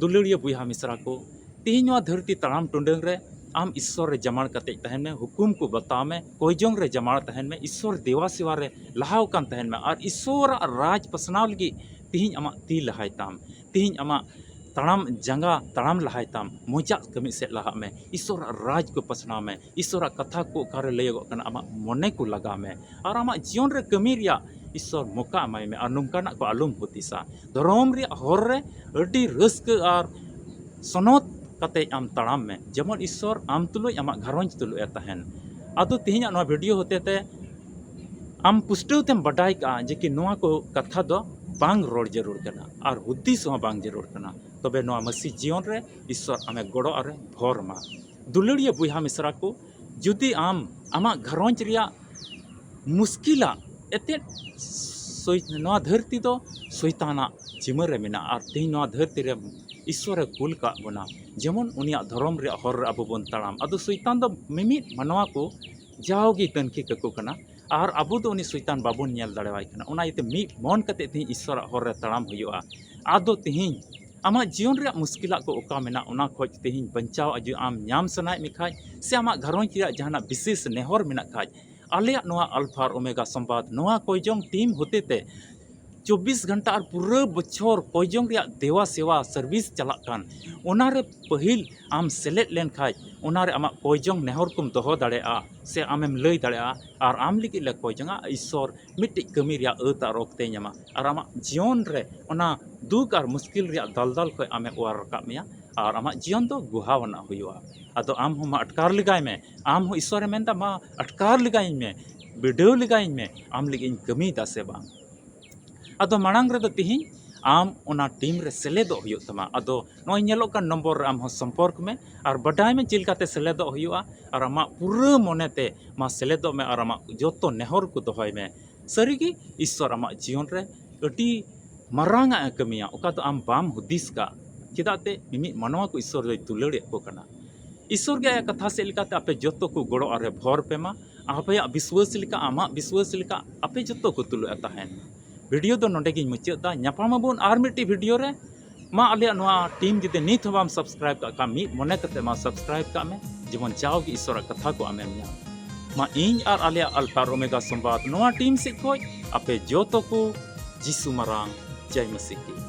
ᱫᱩᱞᱟᱹᱲᱤᱭᱟᱹ ᱵᱚᱭᱦᱟ ᱢᱤᱥᱨᱟ ᱠᱚ, ᱛᱮᱦᱮᱧ ᱱᱚᱣᱟ ᱫᱷᱟᱹᱨᱛᱤ ᱛᱟᱲᱟᱢ ᱴᱩᱰᱟᱹᱝ ᱨᱮ ᱟᱢ ᱤᱥᱥᱚᱨ ᱨᱮ ᱡᱟᱢᱟᱲ ᱠᱟᱛᱮ ᱛᱟᱦᱮᱱ ᱢᱮ, ᱦᱩᱠᱩᱢ ᱠᱚ ᱵᱟᱛᱟᱣ ᱢᱮ, ᱠᱚᱭᱡᱚᱝ ᱨᱮ ᱡᱟᱢᱟᱲ ᱛᱟᱦᱮᱱ ᱢᱮ, ᱤᱥᱥᱚᱨ ᱫᱮᱣᱟ ᱥᱮᱣᱟ ᱨᱮ ᱞᱟᱦᱟᱣ ᱠᱟᱱ ᱛᱟᱦᱮᱱ ᱢᱮ᱾ ᱟᱨ ᱤᱥᱥᱚᱨᱟᱜ ᱨᱟᱡᱽ ᱯᱟᱥᱱᱟᱣ ᱞᱟᱹᱜᱤᱫ ᱛᱤᱦᱤᱧ ᱟᱢᱟᱜ ᱛᱤ ᱞᱟᱦᱟᱭ ᱛᱟᱢ, ᱛᱤᱦᱤᱧ ᱟᱢᱟᱜ ᱛᱟᱲᱟᱢ ᱡᱟᱸᱜᱟ ᱛᱟᱲᱟᱢ ᱞᱟᱦᱟᱭ ᱛᱟᱢ, ᱢᱚᱡᱟᱜ ᱠᱟᱹᱢᱤ ᱥᱮᱫ ᱞᱟᱦᱟᱜ ᱢᱮ, ᱤᱥᱥᱚᱨᱟᱜ ᱨᱟᱡᱽ ᱠᱚ ᱯᱟᱥᱱᱟᱣ ᱢᱮ, ᱤᱥᱥᱚᱨᱟᱜ ᱠᱟᱛᱷᱟ ᱠᱚ ᱚᱠᱟᱨᱮ ᱞᱟᱹᱭᱚᱜᱚᱜ ᱠᱟᱱᱟ ᱟᱢᱟᱜ ᱢᱚᱱᱮ ᱠᱚ ᱞᱟᱜᱟᱣ ᱢᱮ, ᱟᱨ ᱟᱢᱟᱜ ᱡᱤᱭᱚᱱ ᱨᱮ ᱠᱟᱹᱢᱤ ᱨᱮᱭᱟᱜ ᱤᱥᱥᱚᱨ ᱢᱚᱠᱟ ᱮᱢᱟᱭ ᱢᱮ, ᱟᱨ ᱱᱚᱝᱠᱟᱱᱟᱜ ᱠᱚ ᱟᱞᱚᱢ ᱦᱩᱫᱤᱥᱟ᱾ ᱫᱷᱚᱨᱚᱢ ᱨᱮᱭᱟᱜ ᱦᱚᱨ ᱨᱮ ᱟᱹᱰᱤ ᱨᱟᱹᱥᱠᱟᱹ ᱟᱨ ᱥᱚᱱᱚᱛ ᱠᱟᱛᱮ ᱟᱢ ᱛᱟᱲᱟᱢ ᱢᱮ, ᱡᱮᱢᱚᱱ ᱤᱥᱥᱚᱨ ᱟᱢ ᱛᱩᱞᱩᱡ ᱟᱢᱟᱜ ᱜᱷᱟᱨᱚᱸᱡᱽ ᱛᱩᱞᱩᱡ ᱮ ᱛᱟᱦᱮᱱ᱾ ᱟᱫᱚ ᱛᱮᱦᱮᱧᱟᱜ ᱱᱚᱣᱟ ᱵᱷᱤᱰᱤᱭᱳ ᱦᱚᱛᱮ ᱛᱮ ᱟᱢ ᱯᱩᱥᱴᱟᱹᱣ ᱛᱮᱢ ᱵᱟᱰᱟᱭ ᱠᱟᱜᱼᱟ ᱡᱮ ᱠᱤ ᱱᱚᱣᱟ ᱠᱚ ᱠᱟᱛᱷᱟ ᱫᱚ ᱵᱟᱝ ᱨᱚᱲ ᱡᱟᱹᱨᱩᱲ ᱠᱟᱱᱟ ᱟᱨ ᱦᱩᱫᱤᱥ ᱦᱚᱸ ᱵᱟᱝ ᱡᱟᱹᱨᱩᱲ ᱠᱟᱱᱟ᱾ ᱛᱚᱵᱮ ᱱᱚᱣᱟ ᱢᱟᱹᱥᱤ ᱡᱤᱭᱚᱱ ᱨᱮ ᱤᱥᱥᱚᱨ ᱟᱢᱮ ᱜᱚᱲᱚ ᱟᱨᱮ ᱵᱷᱚᱨ ᱢᱟ᱾ ᱫᱩᱞᱟᱹᱲᱤᱭᱟᱹ ᱵᱚᱭᱦᱟ ᱢᱤᱥᱨᱟ ᱠᱚ, ᱡᱩᱫᱤ ᱟᱢ ᱟᱢᱟᱜ ᱜᱷᱟᱨᱚᱸᱡᱽ ᱨᱮᱭᱟᱜ ᱢᱩᱥᱠᱤᱞᱟᱜ ᱮᱛᱮᱫ ᱥᱚᱭ-, ᱱᱚᱣᱟ ᱫᱷᱟᱹᱨᱛᱤ ᱫᱚ ᱥᱚᱭᱛᱟᱱᱟᱜ ᱡᱤᱢᱟᱹ ᱨᱮ ᱢᱮᱱᱟᱜᱼᱟ, ᱟᱨ ᱛᱮᱦᱮᱧ ᱱᱚᱣᱟ ᱫᱷᱟᱹᱨᱛᱤ ᱨᱮ ᱤᱥᱥᱚᱨᱮ ᱠᱩᱞ ᱠᱟᱜ ᱵᱚᱱᱟ, ᱡᱮᱢᱚᱱ ᱩᱱᱤᱭᱟᱜ ᱫᱷᱚᱨᱚᱢ ᱨᱮᱭᱟᱜ ᱦᱚᱨ ᱨᱮ ᱟᱵᱚ ᱵᱚᱱ ᱛᱟᱲᱟᱢ᱾ ᱟᱫᱚ ᱥᱚᱭᱛᱟᱱ ᱫᱚ ᱢᱤᱢᱤᱫ ᱢᱟᱱᱣᱟ ᱠᱚ ᱡᱟᱣᱜᱮ ᱛᱟᱹᱱᱠᱷᱤ ᱠᱟᱠᱚ ᱠᱟᱱᱟ, ᱟᱨ ᱟᱵᱚ ᱫᱚ ᱩᱱᱤ ᱥᱚᱭᱛᱟᱱ ᱵᱟᱵᱚᱱ ᱧᱮᱞ ᱫᱟᱲᱮᱣᱟᱭ ᱠᱟᱱᱟ᱾ ᱚᱱᱟ ᱤᱭᱟᱹᱛᱮ ᱢᱤᱫ ᱢᱚᱱ ᱠᱟᱛᱮ ᱛᱮᱦᱮᱧ ᱤᱥᱥᱚᱨᱟᱜ ᱦᱚᱨ ᱨᱮ ᱛᱟᱲᱟᱢ ᱦᱩᱭᱩᱜᱼᱟ᱾ ᱟᱫᱚ ᱛᱮᱦᱮᱧ ᱟᱢᱟᱜ ᱡᱤᱭᱚᱱ ᱨᱮᱭᱟᱜ ᱢᱩᱥᱠᱤᱞᱟᱜ ᱠᱚ ᱚᱠᱟ ᱢᱮᱱᱟᱜ, ᱚᱱᱟ ᱠᱷᱚᱡ ᱛᱮᱦᱮᱧ ᱵᱟᱧᱪᱟᱣ ᱟᱡ ᱟᱢ ᱧᱟᱢ ᱥᱟᱱᱟᱭᱮᱫ ᱢᱮ ᱠᱷᱟᱡ, ᱥᱮ ᱟᱢᱟᱜ ᱜᱷᱟᱨᱚᱸᱡᱽ ᱨᱮᱭᱟᱜ ᱡᱟᱦᱟᱱᱟᱜ ᱵᱤᱥᱮᱥ ᱱᱮᱦᱚᱨ ᱢᱮᱱᱟᱜ ᱠᱷᱟᱡ, ᱟᱞᱮᱭᱟᱜ ᱱᱚᱣᱟ ᱟᱞᱯᱷᱟ ᱟᱨ ᱳᱢᱮᱜᱟ ᱥᱚᱢᱵᱟᱫ ᱱᱚᱣᱟ ᱠᱚᱭᱡᱚᱝ ᱴᱤᱢ ᱦᱚᱛᱮᱛᱮ ᱪᱚᱵᱵᱤᱥ ᱜᱷᱚᱱᱴᱟ ᱟᱨ ᱯᱩᱨᱟᱹ ᱵᱚᱪᱷᱚᱨ ᱠᱚᱭᱡᱚᱝ ᱨᱮᱭᱟᱜ ᱫᱮᱣᱟ ᱥᱮᱣᱟ ᱥᱟᱨᱵᱷᱤᱥ ᱪᱟᱞᱟᱜ ᱠᱟᱱ, ᱚᱱᱟᱨᱮ ᱯᱟᱹᱦᱤᱞ ᱟᱢ ᱥᱮᱞᱮᱫ ᱞᱮᱱᱠᱷᱟᱡ, ᱚᱱᱟᱨᱮ ᱟᱢᱟᱜ ᱠᱚᱭᱡᱚᱝ ᱱᱮᱦᱚᱨ ᱠᱚᱢ ᱫᱚᱦᱚ ᱫᱟᱲᱮᱭᱟᱜᱼᱟ ᱥᱮ ᱟᱢᱮᱢ ᱞᱟᱹᱭ ᱫᱟᱲᱮᱭᱟᱜᱼᱟ, ᱟᱨ ᱟᱢ ᱞᱟᱹᱜᱤᱫ ᱞᱮ ᱠᱚᱭᱡᱚᱝᱟ, ᱤᱥᱥᱚᱨ ᱢᱤᱫᱴᱤᱡ ᱠᱟᱹᱢᱤ ᱨᱮᱭᱟᱜ ᱟᱹᱛ ᱟᱨ ᱚᱠᱛᱮᱭ ᱧᱟᱢᱟ, ᱟᱨ ᱟᱢᱟᱜ ᱡᱤᱭᱚᱱ ᱨᱮ ᱚᱱᱟ ᱫᱩᱠ ᱟᱨ ᱢᱩᱥᱠᱤᱞ ᱨᱮᱭᱟᱜ ᱫᱟᱞᱫᱟᱞ ᱠᱷᱚᱱ ᱟᱢᱮ ᱚᱣᱟᱨ ᱨᱟᱠᱟᱵ ᱢᱮᱭᱟ, ᱟᱨ ᱟᱢᱟᱜ ᱡᱤᱭᱚᱱ ᱫᱚ ᱜᱩᱦᱟᱣᱟᱱᱟᱜ ᱦᱩᱭᱩᱜᱼᱟ᱾ ᱟᱫᱚ ᱟᱢ ᱦᱚᱸ ᱢᱟ ᱟᱴᱠᱟᱨ ᱞᱮᱜᱟᱭ ᱢᱮ, ᱟᱢ ᱦᱚᱸ ᱤᱥᱥᱚᱨᱮ ᱢᱮᱱᱫᱟ, ᱢᱟ ᱟᱴᱠᱟᱨ ᱞᱮᱜᱟᱭᱤᱧ ᱢᱮ, ᱵᱤᱰᱟᱹᱣ ᱞᱮᱜᱟᱭᱤᱧ ᱢᱮ, ᱟᱢ ᱞᱟᱹᱜᱤᱫ ᱤᱧ ᱠᱟᱹᱢᱤᱭᱮᱫᱟ ᱥᱮ ᱵᱟᱝ᱾ ᱟᱫᱚ ᱢᱟᱲᱟᱝ ᱨᱮᱫᱚ ᱛᱮᱦᱮᱧ ᱟᱢ ᱚᱱᱟ ᱴᱤᱢ ᱨᱮ ᱥᱮᱞᱮᱫᱚᱜ ᱦᱩᱭᱩᱜ ᱛᱟᱢᱟ᱾ ᱟᱫᱚ ᱱᱚᱜᱼᱚᱭ ᱧᱮᱞᱚᱜ ᱠᱟᱱ ᱱᱚᱢᱵᱚᱨ ᱨᱮ ᱟᱢ ᱦᱚᱸ ᱥᱚᱢᱯᱚᱨᱠ ᱢᱮ ᱟᱨ ᱵᱟᱰᱟᱭ ᱢᱮ ᱪᱮᱫ ᱞᱮᱠᱟᱛᱮ ᱥᱮᱞᱮᱫᱚᱜ ᱦᱩᱭᱩᱜᱼᱟ, ᱟᱨ ᱟᱢᱟᱜ ᱯᱩᱨᱟᱹ ᱢᱚᱱᱮᱛᱮ ᱢᱟ ᱥᱮᱞᱮᱫᱚᱜ ᱢᱮ ᱟᱨ ᱟᱢᱟᱜ ᱡᱚᱛᱚ ᱱᱮᱦᱚᱨ ᱠᱚ ᱫᱚᱦᱚᱭ ᱢᱮ᱾ ᱥᱟᱹᱨᱤᱜᱮ ᱤᱥᱥᱚᱨ ᱟᱢᱟᱜ ᱡᱤᱭᱚᱱ ᱨᱮ ᱟᱹᱰᱤ ᱢᱟᱨᱟᱝ ᱟᱜ ᱮ ᱠᱟᱹᱢᱤᱭᱟ, ᱚᱠᱟ ᱫᱚ ᱟᱢ ᱵᱟᱢ ᱦᱩᱫᱤᱥ ᱠᱟᱜ᱾ ᱪᱮᱫᱟᱜ ᱛᱮ ᱢᱤᱢᱤᱫ ᱢᱟᱱᱣᱟ ᱠᱚ ᱤᱥᱥᱚᱨ ᱫᱚᱭ ᱫᱩᱞᱟᱹᱲᱮᱫ ᱠᱚ ᱠᱟᱱᱟ᱾ ᱤᱥᱥᱚᱨ ᱜᱮ ᱟᱭᱟᱜ ᱠᱟᱛᱷᱟ ᱥᱮᱫ ᱞᱮᱠᱟᱛᱮ ᱟᱯᱮ ᱡᱚᱛᱚ ᱠᱚ ᱜᱚᱲᱚ ᱟᱨᱮ ᱵᱷᱚᱨ ᱯᱮ ᱢᱟ᱾ ᱟᱯᱮᱭᱟᱜ ᱵᱤᱥᱣᱟᱹᱥ ᱞᱮᱠᱟ, ᱟᱢᱟᱜ ᱵᱤᱥᱣᱟᱹᱥ ᱞᱮᱠᱟ ᱟᱯᱮ ᱡᱚᱛᱚ ᱠᱚ ᱛᱩᱞᱩᱡ ᱮ ᱛᱟᱦᱮᱱ᱾ ᱵᱷᱤᱰᱤᱭᱳ ᱫᱚ ᱱᱚᱰᱮ ᱜᱤᱧ ᱢᱩᱪᱟᱹᱫ ᱮᱫᱟ᱾ ᱧᱟᱯᱟᱢ ᱟᱵᱚᱱ ᱟᱨ ᱢᱤᱫᱴᱤᱡ ᱵᱷᱤᱰᱤᱭᱳ ᱨᱮ᱾ ᱢᱟ ᱟᱞᱮᱭᱟᱜ ᱱᱚᱣᱟ ᱴᱤᱢ ᱡᱩᱫᱤ ᱱᱤᱛ ᱦᱚᱸ ᱵᱟᱢ ᱥᱟᱵᱥᱠᱨᱟᱭᱤᱵ ᱠᱟᱜ ᱠᱷᱟᱱ, ᱢᱤᱫ ᱢᱚᱱᱮ ᱠᱟᱛᱮ ᱢᱟ ᱥᱟᱵᱥᱠᱨᱟᱭᱤᱵ ᱠᱟᱜ ᱢᱮ᱾ ᱡᱮᱢᱚᱱ ᱡᱟᱣᱜᱮ ᱤᱥᱚᱨᱟᱜ ᱠᱟᱛᱷᱟ ᱠᱚ ᱟᱢᱮᱢ ᱧᱟᱢ᱾ ᱢᱟ ᱤᱧ ᱟᱨ ᱟᱞᱮᱭᱟᱜ ᱟᱞᱯᱷᱟ ᱟᱨ ᱳᱢᱮᱜᱟ ᱥᱚᱢᱵᱟᱫ ᱱᱚᱣᱟ ᱴᱤᱢ ᱥᱮᱫ ᱠᱷᱚᱱ ᱟᱯᱮ ᱡᱚᱛᱚ ᱠᱚ ᱡᱤᱥᱩ ᱢᱟᱨᱟᱝ ᱡᱟᱭ ᱢᱟᱹᱥᱤ ᱠᱤ᱾